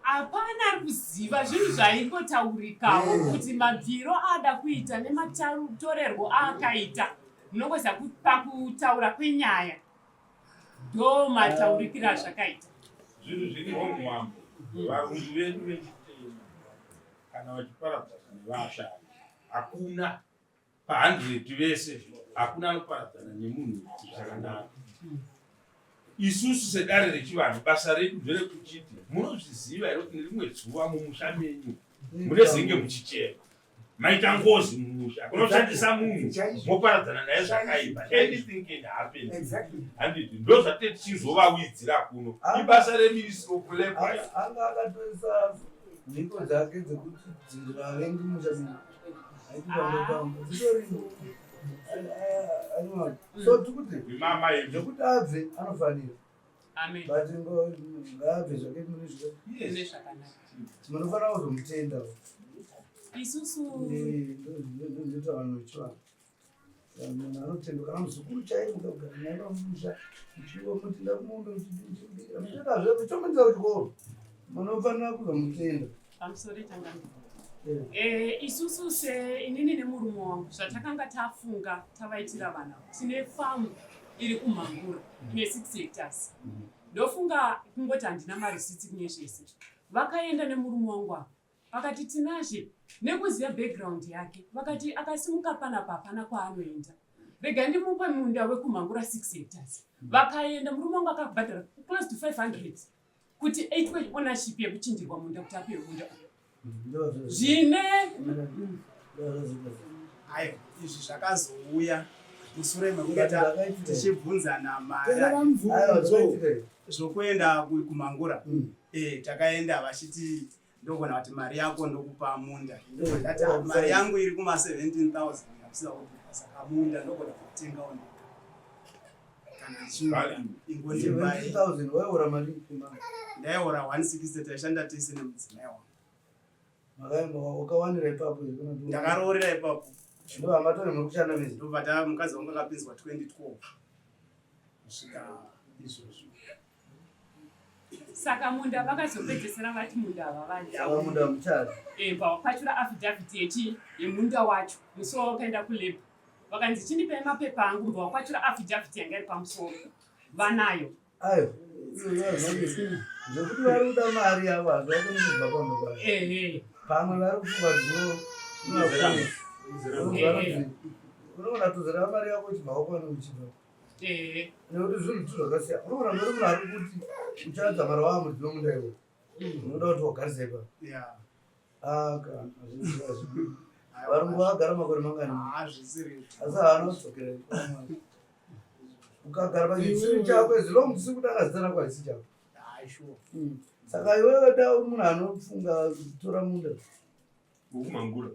Hapana ari kuziva zvinhu zvaingotaurikawo mm. kuti mabviro aada kuita nematorerwo aakaita munongoziva kuti pakutaura kwenyaya ndo mataurikiro azvakaita zvinhu zviri homwambo varungu vedu vechitema kana vachiparadzana nevashandi hakuna pa100 vese hakuna anoparadzana nemunhu zvakanaka isusu sedare rechivanhu basa redu nderekuchiti munozviziva here kuti nerimwe zuva mumusha menyu munezenge muchichema Maita ngozi mumusha. Kunoshandisa munhu moparadzana naye zvakaipa. Anything can happen. Exactly. Handiti ndozvatete tichizovawidzira kuno. Ah. Ibasa reministry of labor. Anga akatoisa mhiko dzake dzekuti vavengi musha dzitorimo. So tikuti Mama yedu. zvekuti abve anofanira. Amen. But ngaabve zvake mune Yes. Mune zvakanaka. munofanira kuzomutenda. Isusu Ndoita vanhu vechivanhu. Munhu anotendwa kana muzukuru chaiye mukagara naye pamusha muchingomuti ndakumombe muchibira muchiita zve muchomuendesa kuchikoro munofanira kuzomutenda. Pamusoro changamire. Eh, isusu se inini nemurume wangu zvatakanga tafunga tavaitira vana tine famu iri kumhangura ine 6 hectares. Ndofunga kungoti handina marisitsi kune zvese. Vakaenda nemurume wangu apa vakati Tinashe nekuziva background yake vakati akasimuka panapa hapana kwaanoenda, rega ndimupe munda wekumhangura 6 hectares. Vakaenda murume wangu akabhadhara close to 500 kuti aitwe ownership yekuchinjirwa munda kuti apiwe munda zvine Aiwa, izvi zvakazouya musure mekunge tichibvunzana mari Terera mubvunzo. zvokuenda kumhangura. Takaenda vachiti ndogona kuti mari yako ndokupa munda. Ndati "Ah, mari yangu iri kuma 17,000 yakusina kupiwa, saka munda ndogona kutengawo ndega kana ndichiuda ingondipai." 17,000 waiora mari kuma Ndaiora 160, taishanda tese nemudzimai wangu. Makaenda wakawanira ipapo here kana kuti- Ndakaroorera ipapo. Ndo hamatore muri kushanda mese. Ndobva ta mukadzi wangu akapinzwa 2012 kusvika izvozvo. Saka munda vakazopedzesera vati munda havavadi. Saka munda muchari. Pawakachura affidavit yechi yemunda wacho musi wawakaenda kulabor vakanzi chindipei mapepa angu, mbva wakwachura affidavit yanga iri pamusoro vanayo. Ayo, zvekuti vari kuda mari yavo hazvivakoni kubva pamwe pavo. Pamwe vari kufunga unogona kutozera mari yako uchibva wakwana uchibva. Nekuti zvinhu tu zvakasiyana. Unogona muri munhu ari kuti uchadza mari wava muridzi wemunda iwe. Unoda kuti wagarise ipapo. Ah, kana, varungu vakagara makore mangani? Hazvisiri. Asi haana kudzokera ipapo. Ukagara pachisiri chako as long usiri kudana zita rako hachisi chako. Hayi, sure. Saka iwewe da munhu anofunga kutora munda. Wokumangura.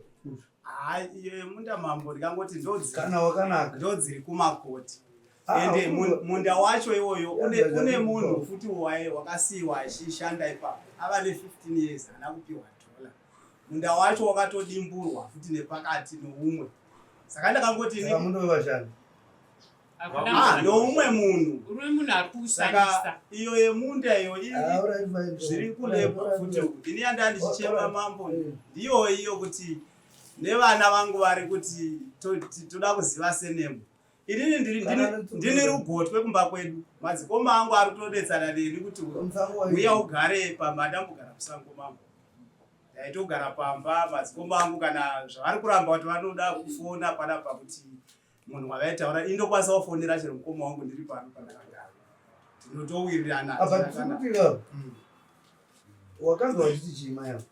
Hayi, iyo yemunda mambo ndikangoti Kana wakanaka. ndodziri kumakoti. Ah, Ende munda wacho iwoyo Yeah, une yeah, munhu yeah. futi wakasiyiwa achishanda ipapo ava ne15 years haana kupiwa dhola. Munda wacho wakatodimburwa futi nepakati noumwe, saka ndakangoti Saka munda wevashandi. Hakuna Ah, noumwe munhu. Uri munhu ari kuushandisa. Saka iyo yemunda iyo Ah, alright, fine. zviri kulebwa Alright, futi alright. uku. Ini yanda ndichichema Alright. mambo ndiyo iyo kuti nevana vangu vari kuti toda kuziva senemu. Inini ndini rugotwe kumba kwedu, madzikoma angu ari kutodetsana neni kuti Musango uya ugare pamba. Ndambogara musango mambo, ndaitogara pamba. Madzikoma angu kana zvavari kuramba kuti vanoda kufona panapa kuti munhu wavaitaura, indokwanisa kufonera chero mukoma wangu ndiri pano pandakagara, tinotowirirana. Apa tikuti wakanzwa vachiti chii mai avo?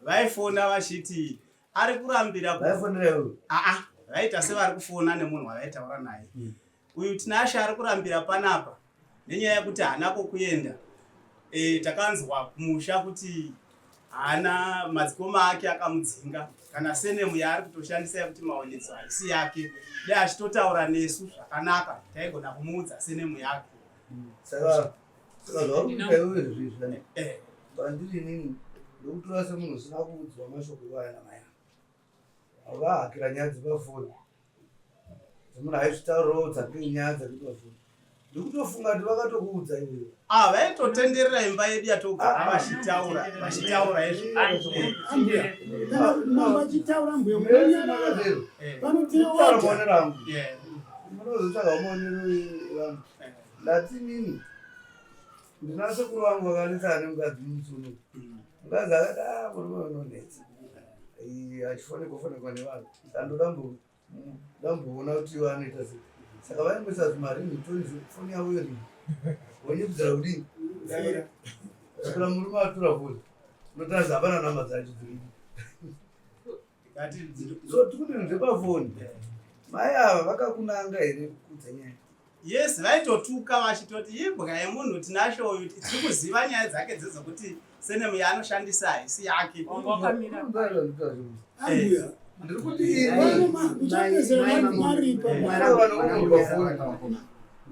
Vaifona vachiti ari kurambira Vaifonera iwewe? Aa, vaita sevari kufona nemunhu wavaitaura naye. Uyu Tinashe ari kurambira panapa nenyaya yekuti haana kokuenda. Takanzwa kumusha kuti haana, madzikoma ake akamudzinga, kana senemu yaari kutoshandisa yekuti maonetso haisi yake. Dai achitotaura nesu zvakanaka taigona kumuudza senemu yake. Saka zvauri kuita iwewe zvezvi pandiri inini ndokutora semunhu usina kuudzwa mashoko iwaya namai avo. Avahakira nyaya dzepafoni dzemunhu aizvitaurirawo dzake nyaya dzake pafoni, ndikutofunga kuti vakatokuudza iwewe. Ah, vaitotenderera imba yedu yatogara vachitaura izvo. Ambuya, kana mambo achitaura, mbuya munonyarara. Vanoteoda. Maonero angu munozotsvaga maonero evanhu. Ndati nini ndina sekuru vangu vakanetsana nemukadzi mutsuno. Mukadzi akati, "Ah, murume unonetsa." Achifonekwa fonekwa nevanhu, ndamboona kuti iwo anoita sei. Saka vaimboisa zvimaringtone foni yavo yoringa, vonyepudzira kudini svikira murume atora foni, unotaridza hapana namba dzacho dziripo. So tikuti ndepafoni. Mai ava vakakunanga here kukudza nyaya? Yes, vaitotuka vachitoti imbwa yemunhu Tinashe uyu tiri kuziva nyaya dzake dzedzokuti senemu yaanoshandisa haisi yake. Ambuya. Ndiri kuti muchapedzera maripa.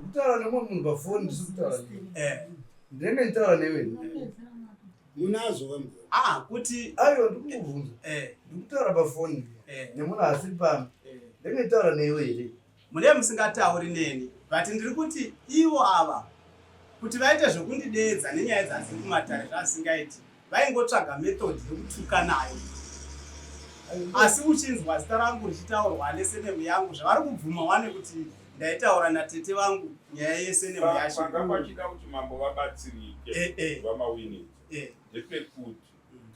Kutaura nemumwe munhu pafoni ndisi kutaura newe. Ndinenge nditaura newe. Munazvo vambuya. Ah, kuti aiwa ndikukubvunza. Ndikutaura pafoni nemunhu asiri pano. Ndinenge nditaura newe here? Mune musingatauri neni but ndiri kuti ivo ava kuti vaite zvekundideedza nenyaya dzadziri kumatare zvasingaiti vaingotsvaga method yekutuka nayo asi uchinzwa zita rangu richitaurwa nesenemu yangu zvavari kubvuma wane kuti ndaitaura natete vangu nyaya yesenemu yacho Panga pachida kuti mambo vabatsirike Eh, eh. vamawinidza Eh. ndepekuti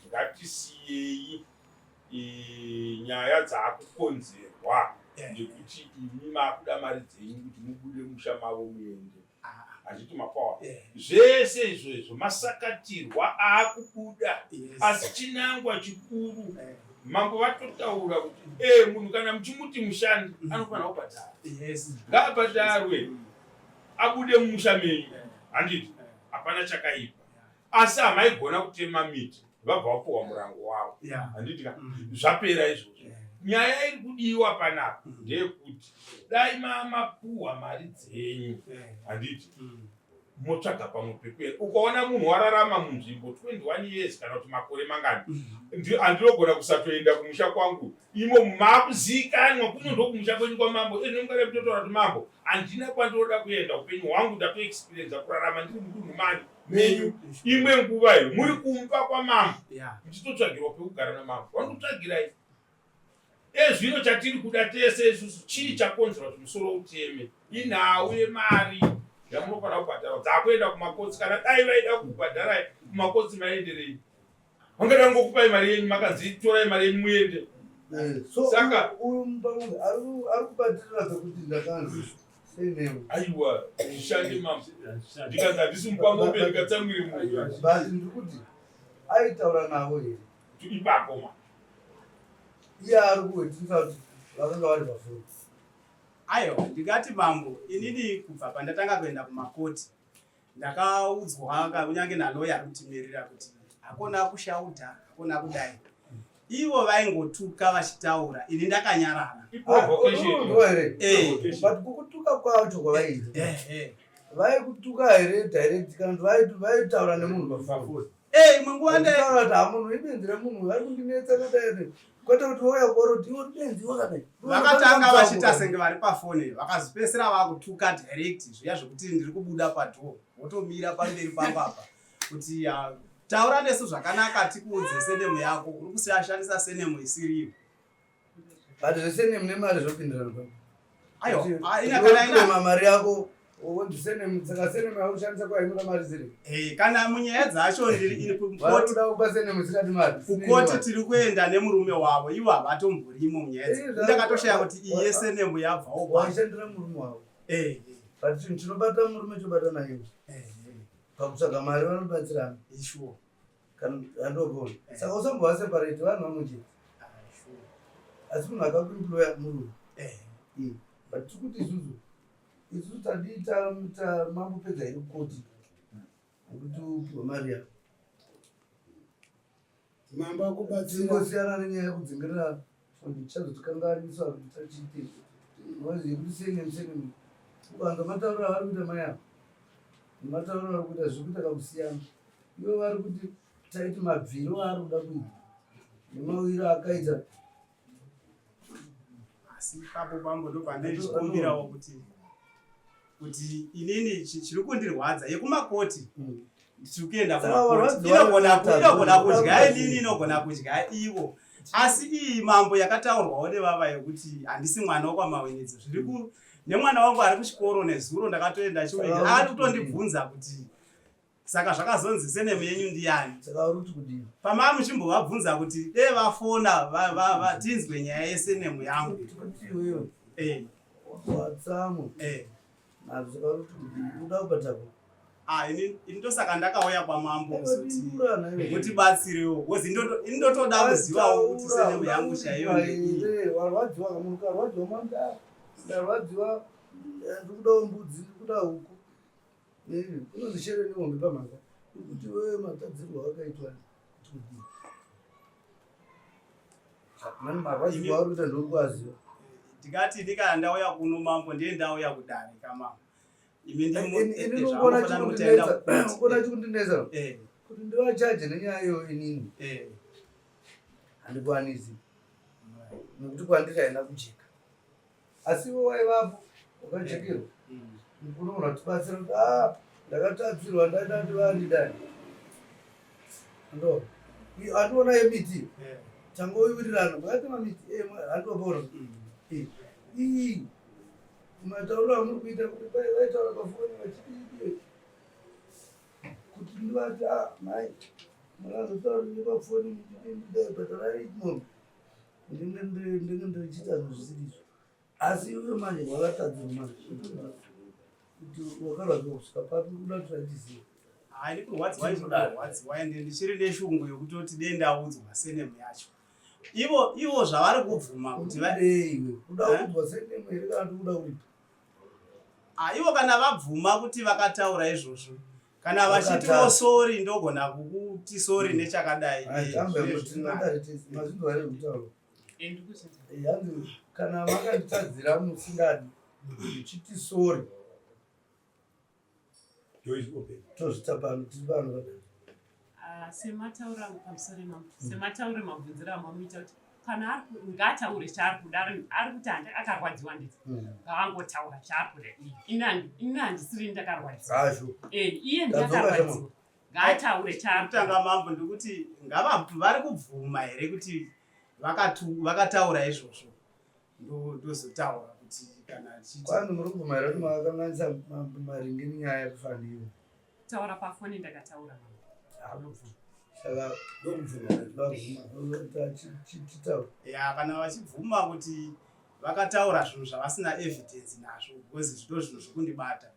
ngatisiyei nyaya dzaakukonzerwa nekuti imi maakuda mari dzenyu kuti mubude musha mavo muende handiti mapawa zvese izvozvo masakatirwa aakubuda asi chinangwa chikuru mambo vatotaura kuti e munhu kana muchimuti mushandi anofanira kubhadhara ngaabhadharwe abude mumusha menyu handiti hapana chakaipa asi hamaigona kutema miti vabva vapuhwa murango wavo handiti ka zvapera izvozvo nyaya iri kudiwa panapa ndeyekuti dai mamapuhwa mari dzenyu handiti motsvaga pamwe pekuenda ukaona munhu wararama munzvimbo 21 years kana kuti makore mangani handinogona kusatoenda kumusha kwangu imo makuzikanwa kuno ndokumusha kwenyu kwamambo ezvinomukada kutotaura kuti mambo handina kwandinoda kuenda upenyu hwangu ndatoexperienza kurarama ndiri mudunhu mani menyu imwe nguva iyo muri kumba kwamambo muchitotsvagirwa pekugara namambo vanokutsvagirai ezvino chatiri kuda tese isusu chii chakonzera kuti musoro uteme inhau yemari yamunofanira kubhadhara dzakuenda kumakotsi kana dai vaida kukubhadharai kumakotsi maenderei vangada ngokupai mari yenyu makanzi torai mari yenyu muende So Saka- uyu mupamunhu ari kubatirira pekuti ndakanzi senemu. Aiwa zvishande mambo ndikanzi handisi mupamombe ndikatsamwire munhu But ndiri kuti aitaura navo here? Ipapo ma. Iye ari kuwetisa kuti vakanga vari pafoni. Aiwa ndingati mambo inini kubva pandatanga kuenda kumakoti ndakaudzwa kunyange naloya ari kutimirira kuti hakuna kushaudha hakuna kudai ivo vaingotuka vachitaura ini ndakanyarara Unonzwa here? Eh. But kukutuka kwacho kwavaiita. Vaikutuka here direct kana kuti vaitaura nemunhu pafoni? Imwe nguva Vachitaura kuti hamunhu ibenzi remunhu vari kundinetsa kadai. Kwete kuti wouya kuona kuti iwe benzi wakadai. Vakatanga vachiita senge vari pafoni vakazopedzisira vakutuka direct zviya zvekuti ndiri kubuda padhoo votomira pamberi pangu apa kuti taura nesu zvakanaka tikuudze senemu yako uri kusashandisa senemu isiriyo. But zvesenemu nemari zvopindirana pa. Aiwa, Kuti ina kana ina unotorema mari yako wonzi senemu saka senemu yakushandisa kwa inoda mari dziri. Kana munyaya dzacho ndiri ini Vari kuda kupa senemu isingadi mari. Kukoti tiri kuenda nemurume wavo ivo havatomborimo munyaya idzi. Ndakatoshaya kuti iyi yesenemu yabvawo pa. Waishandira murume wavo. But chinhu chinobata murume chobata naivo. Pakutsvaga mari vanobatsirana. Ishuwa. Kana andopona. Saka usambova separate vanhu vamwe chete. Asi munhu akakuemploya murume. But tiri kuti isusu isusu tadii mambopedza here kukoti nekuti upiwe mari yako. Mambo akubatsira. Tingosiyana nenyaya yekudzingerera tichazotikanganisa kuti tachiite. Noise yekuti senemu senemu. Ukanzwa matauriro avari kuita mai ava nematauriro avari kuita zviri kuita kakusiyana. Ivo vari kuti taiti mabviro aari kuda kuita nemawiro akaita. Asi ipapo pambo ndopandaichikumbirawo kuti inini chiri kundirwadza yekumakoti tiri kuenda Saka kumakoti warwadziwa inogona nekutadza. kudya inini inogona kudya ivo asi iyi mambo yakataurwawo nevava yekuti handisi mwana wekwamawinidzo zviri ku nemwana wangu ari kuchikoro nezuro ndakatoenda chiwindi Saka ari kutondibvunza kuti saka zvakazonzi senemu yenyu ndiyani. Saka uri kuti kudii? Pamava muchimbovabvunza kuti dei vafona tinzwe nyaya yesenemu yangu. Kuti iwewe watsamwa. Nazvo saka uri kuti kudii? Unoda kubhadharwa? Ah, ini ini ndosaka ndakauya kwamambo kuzoti mutibatsirewo because ini ndotoda kuzivawo kuti senemu yangu chaiyo ndeiyi. Warwadziwa kamunhu karwadziwa manda ndarwadziwa eh, ndikudawo mbudzi ndikuda huku eh, kunonzi shere nehombe pamhaka kuti wewe matadzirwo akaitwa kuti kudii mani marwadziwa ari kuita ndokuaziva Ndikati ndikana ndauya kuno mambo ndiye ndauya kudare kamambo. Imi Ini unoona chikundinetsa kuti ndivachaje nenyaya iyoyo inini handikwanisi nekuti kwandiri haina kujeka asi iwe waivapo wakajekerwa unogona kutibatsira kuti a ndakatadzirwa ndaida kuti vandidai ndo andiona yemiti tangowirirana makatema miti handopona iyi matauriro amuri kuita kuti pai vaitaura pafoni vachidii kuti ndivati ah mai makazotaura nepafoni muchidii bhadharai mombe ndinge ndinge ndichiita zvinhu zvisiri izvo asi iwe manje wakatadzirwa manje kuti wakarwadziwa kusvika papi kuda kuti vachiziva Hayi ndikurwadziwa izvo ndarwadziwa ende ndichiri neshungu yekutoti dei ndaudzwa senemu yacho. Ivo ivo zvavari kubvuma kuti va Kudei iwe kuda kuudzwa senemu here kana kuti kuda kuripa Ah, ivo kana vabvuma kuti vakataura izvozvo kana vachitiwo sori ndogona kukuti sori nechakadai Eh, zvinezvi tinazvo. mazvinzwa here kutaura Eh, hanzi kana makanditadzira musingadi muchiti sori tozvita pano tiri pano vadai Ah, semataura angu pamusoro imambo semataure mabvunziro amamuita kuti kana ari ku- ngaataure chaari kuda ari ari kuti handi akarwadziwa nditi ngaangotaura chaari kuda iye Ini handi- ini handisiri ndakarwadziwa azvo Eh, iye Ndadzoka ndiakarwadziwa ngaataure chaari kuda kutanga mambo ndikuti ngava vari kubvuma here kuti vakataura izvozvo ndozotaura kuti kana achiti kwanzi muri kubvuma here kuti makakanganisa maringe nenyaya yekufanira taura pafoni ndakataura mama saka ndokubvuma titaura ya kana vachibvuma kuti vakataura zvinhu zvavasina evidence nazvo because zvito zvinhu zvekundibata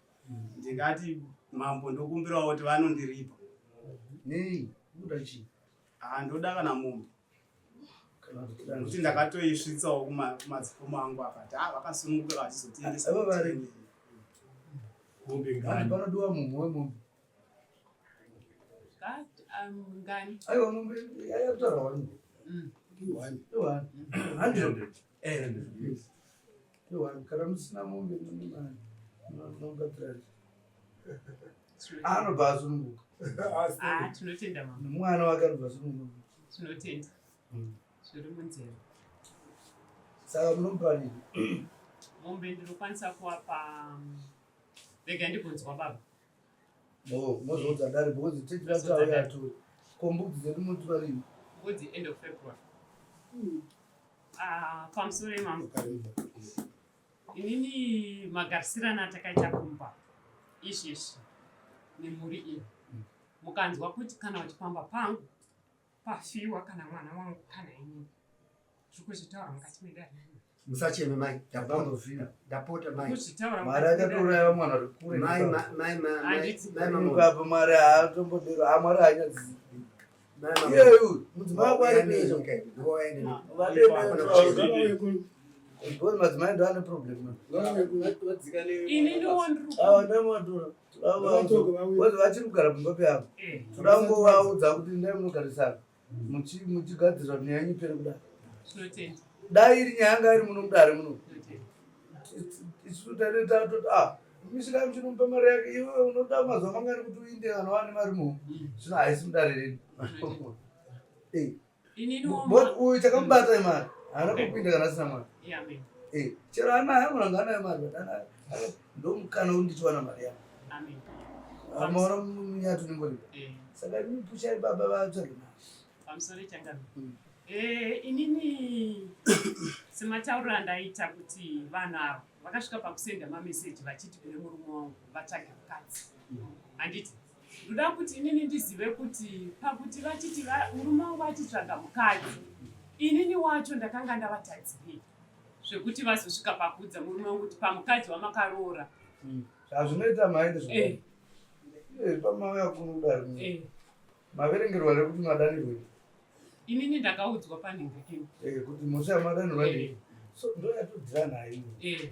ndingati mambo ndokumbirawo kuti vanondiripa nei kuda chii handoda kana mombe kana kuti nekuti ndakatoisvitsawo kumadzikoma angu akati a vakasununguka vachizotiendesa Ava vari- kutenge." Mombe hanzi ngani? panodiwa mumhu wemombe Ngani aiwa mombe yakutaura wani Mm. iwani handiro Eh, iwani kana musina mombe mune mari munobatsira anobva asununguka Ah, tinotenda mama nemwana wake anobva asununguka tinotenda zviri munzeve saka munomupa nini mombe ndinokwanisa kuvapa rega ndigonzwa baba o mozoudza dare because techida kuti auye atore ko mbudzi dzedu munotipa rini mbudzi end of february Ah, pamusoro imambo inini magarisirana atakaita kumba izvezvi nemhuri iyi mukanzwa kuti kana kuti pamba pangu pafiwa kana mwana wangu kana inini zviri kuzvitaura mukati medare Musacheme mai, ndapota, Ndambofira. ndapota mai. kuzvitaura Mwari akatouraya mwana ari kure Mai nepapa. ma- mai ma- mai Handiti. mai mama. Ipapo Mwari haatombodero, ha Mwari haanyadzisi. Mai mama. Iyeyu mudzimai wako ari Waende pedyo. nyika iyi, waende nyika. Because madzimai ndo ane problem. ini ndowandiri Ava ndamatora. Because vachiri kugara pamba peavo. Toda kungovaudza kuti ndai munogarisana. Muchigadzirira kuti nyaya yenyu ipere kudai. tinotenda Dai iri nyaya yanga iri muno mudare muno. tinotenda Isu taide tatoti ah misika muchinomupa mari yake iwe unoda mazuva mangani kuti uinde kana wane mari muhu. Zvino haisi mudare redu. Eh. inini But uyu chakamubata imari haana kupinda kana asina mari amen Eh, chero anayo anogona kunge anayo mari but anayo ndomukana wekuti ndichiwana mari yangu amen amaona munyati unengoripa Eh, saka imi pushai baba vatsvage mari pamusoro changami Eh, inini sematauriro andaita kuti vanhu ava vakasvika pakusenda mameseji vachiti kune murume wangu vatsvage mukadzi handiti ndoda kuti inini ndizive kuti pakuti vachiti murume wangu achitsvaga mukadzi inini wacho ndakanga ndavatadzirei zvekuti vazosvika pakuudza murume wangu kuti pamukadzi wamakaroora zvazvinoita mhai ndezvo Eh. Eh, pamauya kuno kudari Eh. Maverengerwa rekuti madanirwe. Inini ndakaudzwa panhingirikini. Eh, kuti mhosva yamadanirwa ndei. So ndoyatodzira nayo. Eh.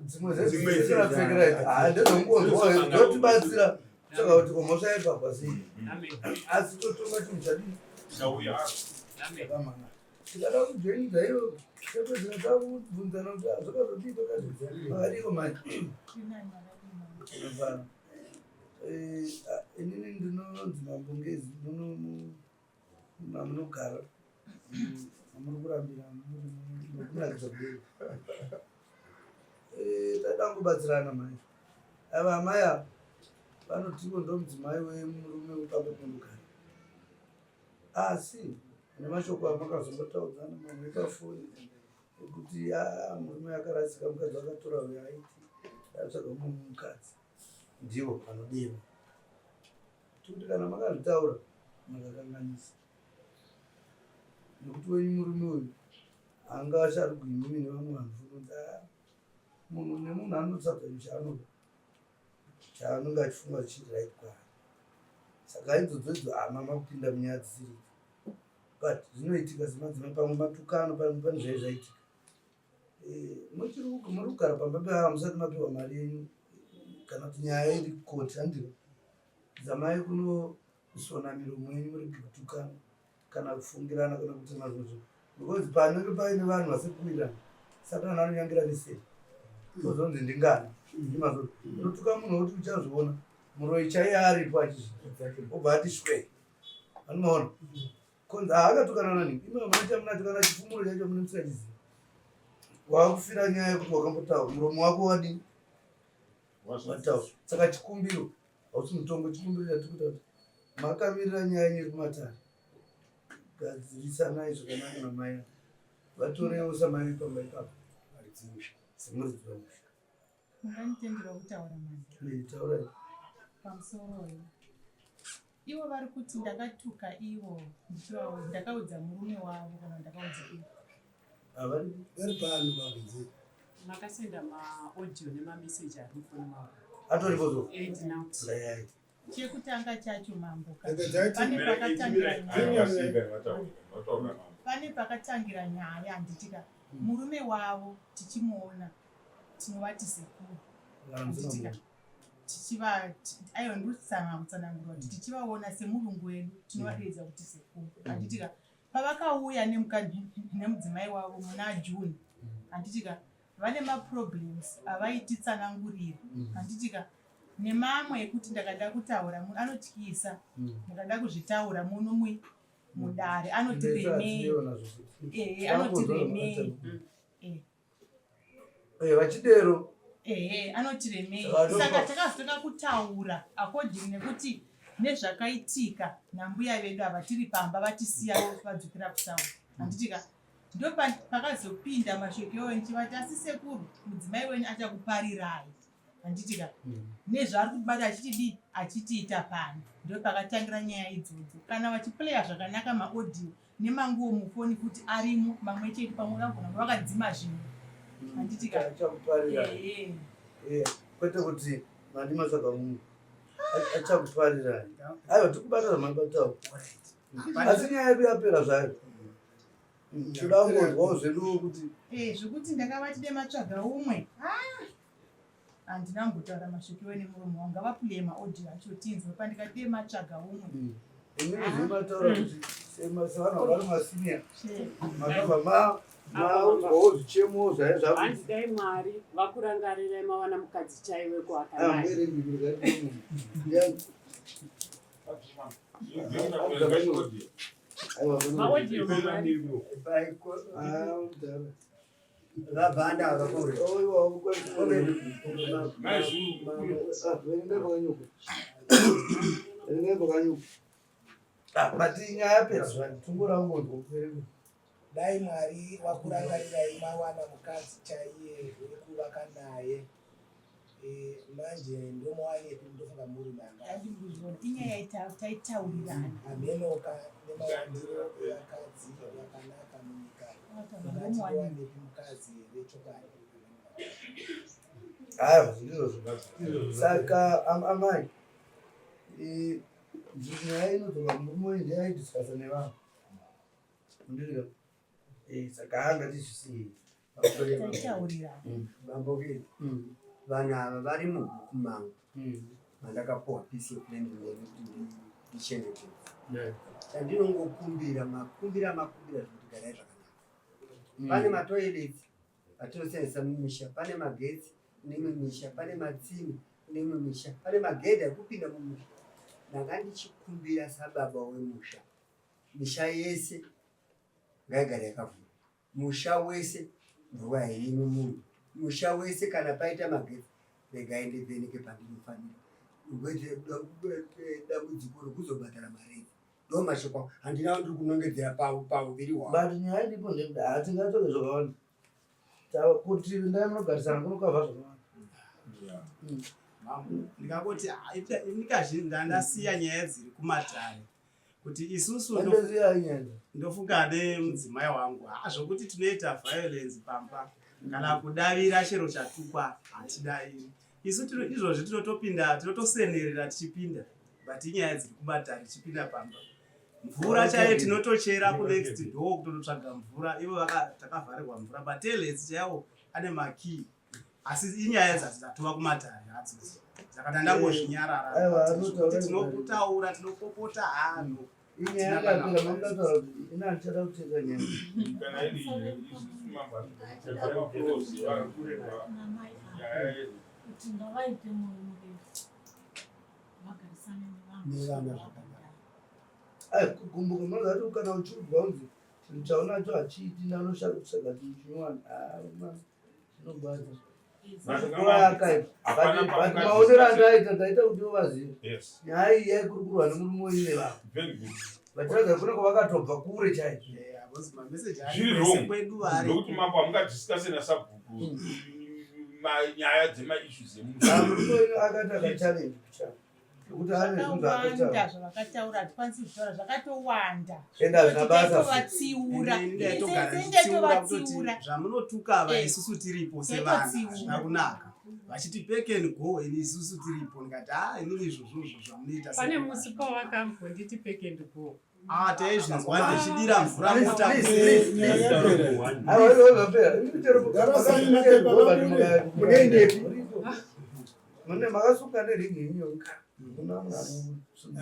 Dzimwe dzedzimwe idzi haa ndedzongonzwa ndotibatsira saka kuti ko mhosva yaipagwa sei. Amen. Asi totonga chinhu chadii? Chauya. Chakamana. Tikada kujoinidza iyo topedzera takubvunzana kuti ah, zvakazodii pakazvi makadiko manje. Mufana. Eh, ah, inini ndinonzi Mambo Ngezi muno mamunogara mamuri kurambira nokunakidza kudei. Eh, taida kungobatsirana mai. Ava amai ava vanotiwo ndomudzimai wemurume wepamba panogara. Asi nemashoko amakazongotaudzana mamwe epafoni ekuti ah, murume akarasika mukadzi akatora uyo aiti atsvaga mumwe mukadzi ndivo vanodiwa tikuti kana makazvitaura makakanganisa nekuti wenyu murume uyu anga asharugwi imimi nevamwe vanhu funonzi ah, munhu nemunhu anotsvaga chaanoda chaanenge achifunga chiri right kwaari saka idzodzo idzo hama makupinda munyaya dzisiri but zvinoitika semadzimai pamwe matukano pamwe pane zvai zvaitika eh, muchiri muri kugara pamba peava musati mapiwa mari yenyu kana kuti nyaya iri koti handiro zamai kunosona miromo yenyu muri kutukana kana kufungirana kana kuti mazvozvo because panenge paine vanhu vasiri kuwirirana satani anonyangira neseri ozonzi ndingani ndimazvo unotuka munhu wekuti uchazviona muroyi chaiye aripo achizvi obva ati shwee anomaona konzi haakatukana nani ime munoita munacho kana chifumuro chacho mune musingachizivi wakufira nyaya yekuti wakambotaura muromo wako wadii wataura saka chikumbiro hausi mutongo chikumbiro chatiri kuita kuti makamirira nyaya yenyu iri kumatare gadzirisanai zvakanaka namai vatorewo samai pamba ipapo semuridzi wemusha Munganditendera kutaura manje? Eh, taurai. Pamusoroi. Ivo vari kuti ndakatuka ivo ndichivaudza ndakaudza murume wavo kana ndakaudza ivo. Havari vari pano pakunze. Makasenda maaudio nemameseji ari mufoni mavo. Atoripo zo. Eh, ndinawo. Layai. Chekutanga chacho mambo ka. Ende taiti- Pane pakatangira nyaya. Vataura Pane pakatangira nyaya handitika. Murume wavo tichimuona tinovati sekuru. Handitika. Tichiva aiwa ndiri kutsanangura kuti tichivaona semurungu wedu tinovadeedza kuti sekuru. Handitika. Pavakauya nemukadzi nemudzimai wavo muna June. Handitika. Vane maproblems avaititsanangurira. Handitika. Nemamwe ekuti ndakada kutaura munhu anotyisa. Ndakada kuzvitaura muno mui mudare anoti remei. Ehe anoti remei. Eh. Eh, vachidero Ehe anoti remei. Saka Saka takazotanga kutaura according nekuti nezvakaitika nambuya vedu ava tiri pamba vatisiya vadzokera kuSouth. Handitika ndo pakazopinda mashoko iwayo ndichivati asi sekuru mudzimai wenyu achakuparirai. Handitika nezvaari kutibata achitidii achitiita pano ndo pakatangira nyaya idzodzo. Kana vachiplaya zvakanaka maaudio nemanguwo mufoni kuti arimo mamwe chete pamwe vakagona kunge vakadzima zvimwe. Handitika achakuparirai. Ehe. Eh, kwete kuti mandi matsvaga mumwe achakuparirai. Aiwa tikubata zvamabatawo. Asi nyaya yedu yapera zvayo. Toda kungonzwawo zvedu kuti Eh, zvekuti ndakavati dematsvaga umwe. Ah! Handina kumbotaura mashoko iwe nemuromo wangu. Ngavaplay maaudio acho tinzwe pandikati dematsvaga umwe. Imimi zvemataura kuti sevanhu vari masenior makabva maudzwawo zvichemo zvaive zvaku Hanzi dai Mwari vakurangarirai mawana mukadzi chaiweko akanaka. Maaudio mangani? Vabhanda ava kure. But nyaya yapera zvayo tungorangonzwa Dai Mwari wakurangarirai mawana mukadzi chaiye wekuvaka naye. Eh, manje ndomuwanepi ndofunga murume anga Handikuzviona. Inyaya taitaurirana. Hamenoka nemawandiro evakadzi vakanaka munyika. Mungati Ndomuwanepi. ndowanepi mukadzi here chokwadi? Aiwa ndizvo zvakati. Saka amai Eh, nyaya inodzoka kumurume uyu ndeyaidiscasa nevanhu. Ndirika. Eh, saka anga tizvisiyei. Taitaurira. Mambo ke vanhu ava vari mubhuku mangu mandakapuwa piece of land neni kuti ndichengetedze. Chandinongokumbira makumbira makumbira zvekuti garai zvakanaka. Pane matoilets atinoshandisa mumisha, pane magetsi kune imwe misha, pane matsime kune imwe misha, pane magedhi ekupinda mumusha. Ndanga ndichikumbira sababa wemusha, misha yese ngaigare yakavhurwa, musha wese mvura haimwi munhu, musha wese kana paita magetsi regai ndivheneke pandinofanira kuite dambudziko rekuzobhadhara mari ndo mashoko angu. Handina ndiri kunongedzera pauviri hwavo. But nyaya iripo ndeyekuti hatingatore zvakawanda. Kuti ndai munogarisana kunokavha zvakawanda. Ndingangoti ndikazhinji ndandasiya nyaya dziri kumatare kuti isusu ndofunga nemudzimai wangu haa zvokuti tinoita violence pamba kana kudavira chero chatukwa hatidaviri isu izvozvi tinotopinda tinotosenerera tichipinda but inyaya dziri kumatare tichipinda pamba mvura chaiyo tinotochera kunext door kutonotsvaga mvura ivo takavharirwa mvura matelets chaiwo ane makey asi inyaya dzadzo dzatova kumatare hadzo saka tandangozvinyarara tinokutaura tinopopota hanhu kuti ngavaite moyo murefu vagarisane nevana zvakanaka. Kugumbuka munoziva kuti kana uchiudzwa kunzi chinhu chaunacho hachiiti ndanoshanda kutsvaga chinhu chinyowani zvinogwadza but maonero andaita ndaita kuti vazive nyaya iyi yaikurukurwa nemurume uyu nevanhu vachiratidza kune kwavakatobva kure chaizvo zviri wrong nekuti mambo hamungadiscase nasabhuku nyaya dzemaissues emurume uyu akaita kachallenge kuchana nekuti ane zvinhu zvakawanda zvavakataura hatikwanisi kuzvitaura zvakatowanda ende hazvina basa tovatsiura tovatsiura zvamunotuka ava eh. isusu tiripo sevana hazvina kunaka vachiti pack and go ini isusu tiripo ndikati ha ah, inini izvozvozvo zvamunoita pane musi pawakambonditi pack and go Ah, taizvinzwa ndichidira mvura mota. Mune makasuka neringi yenyu.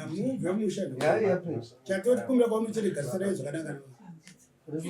Mubve musha. Chatoti kumbira kwamuchiri garisanai zvakanaka.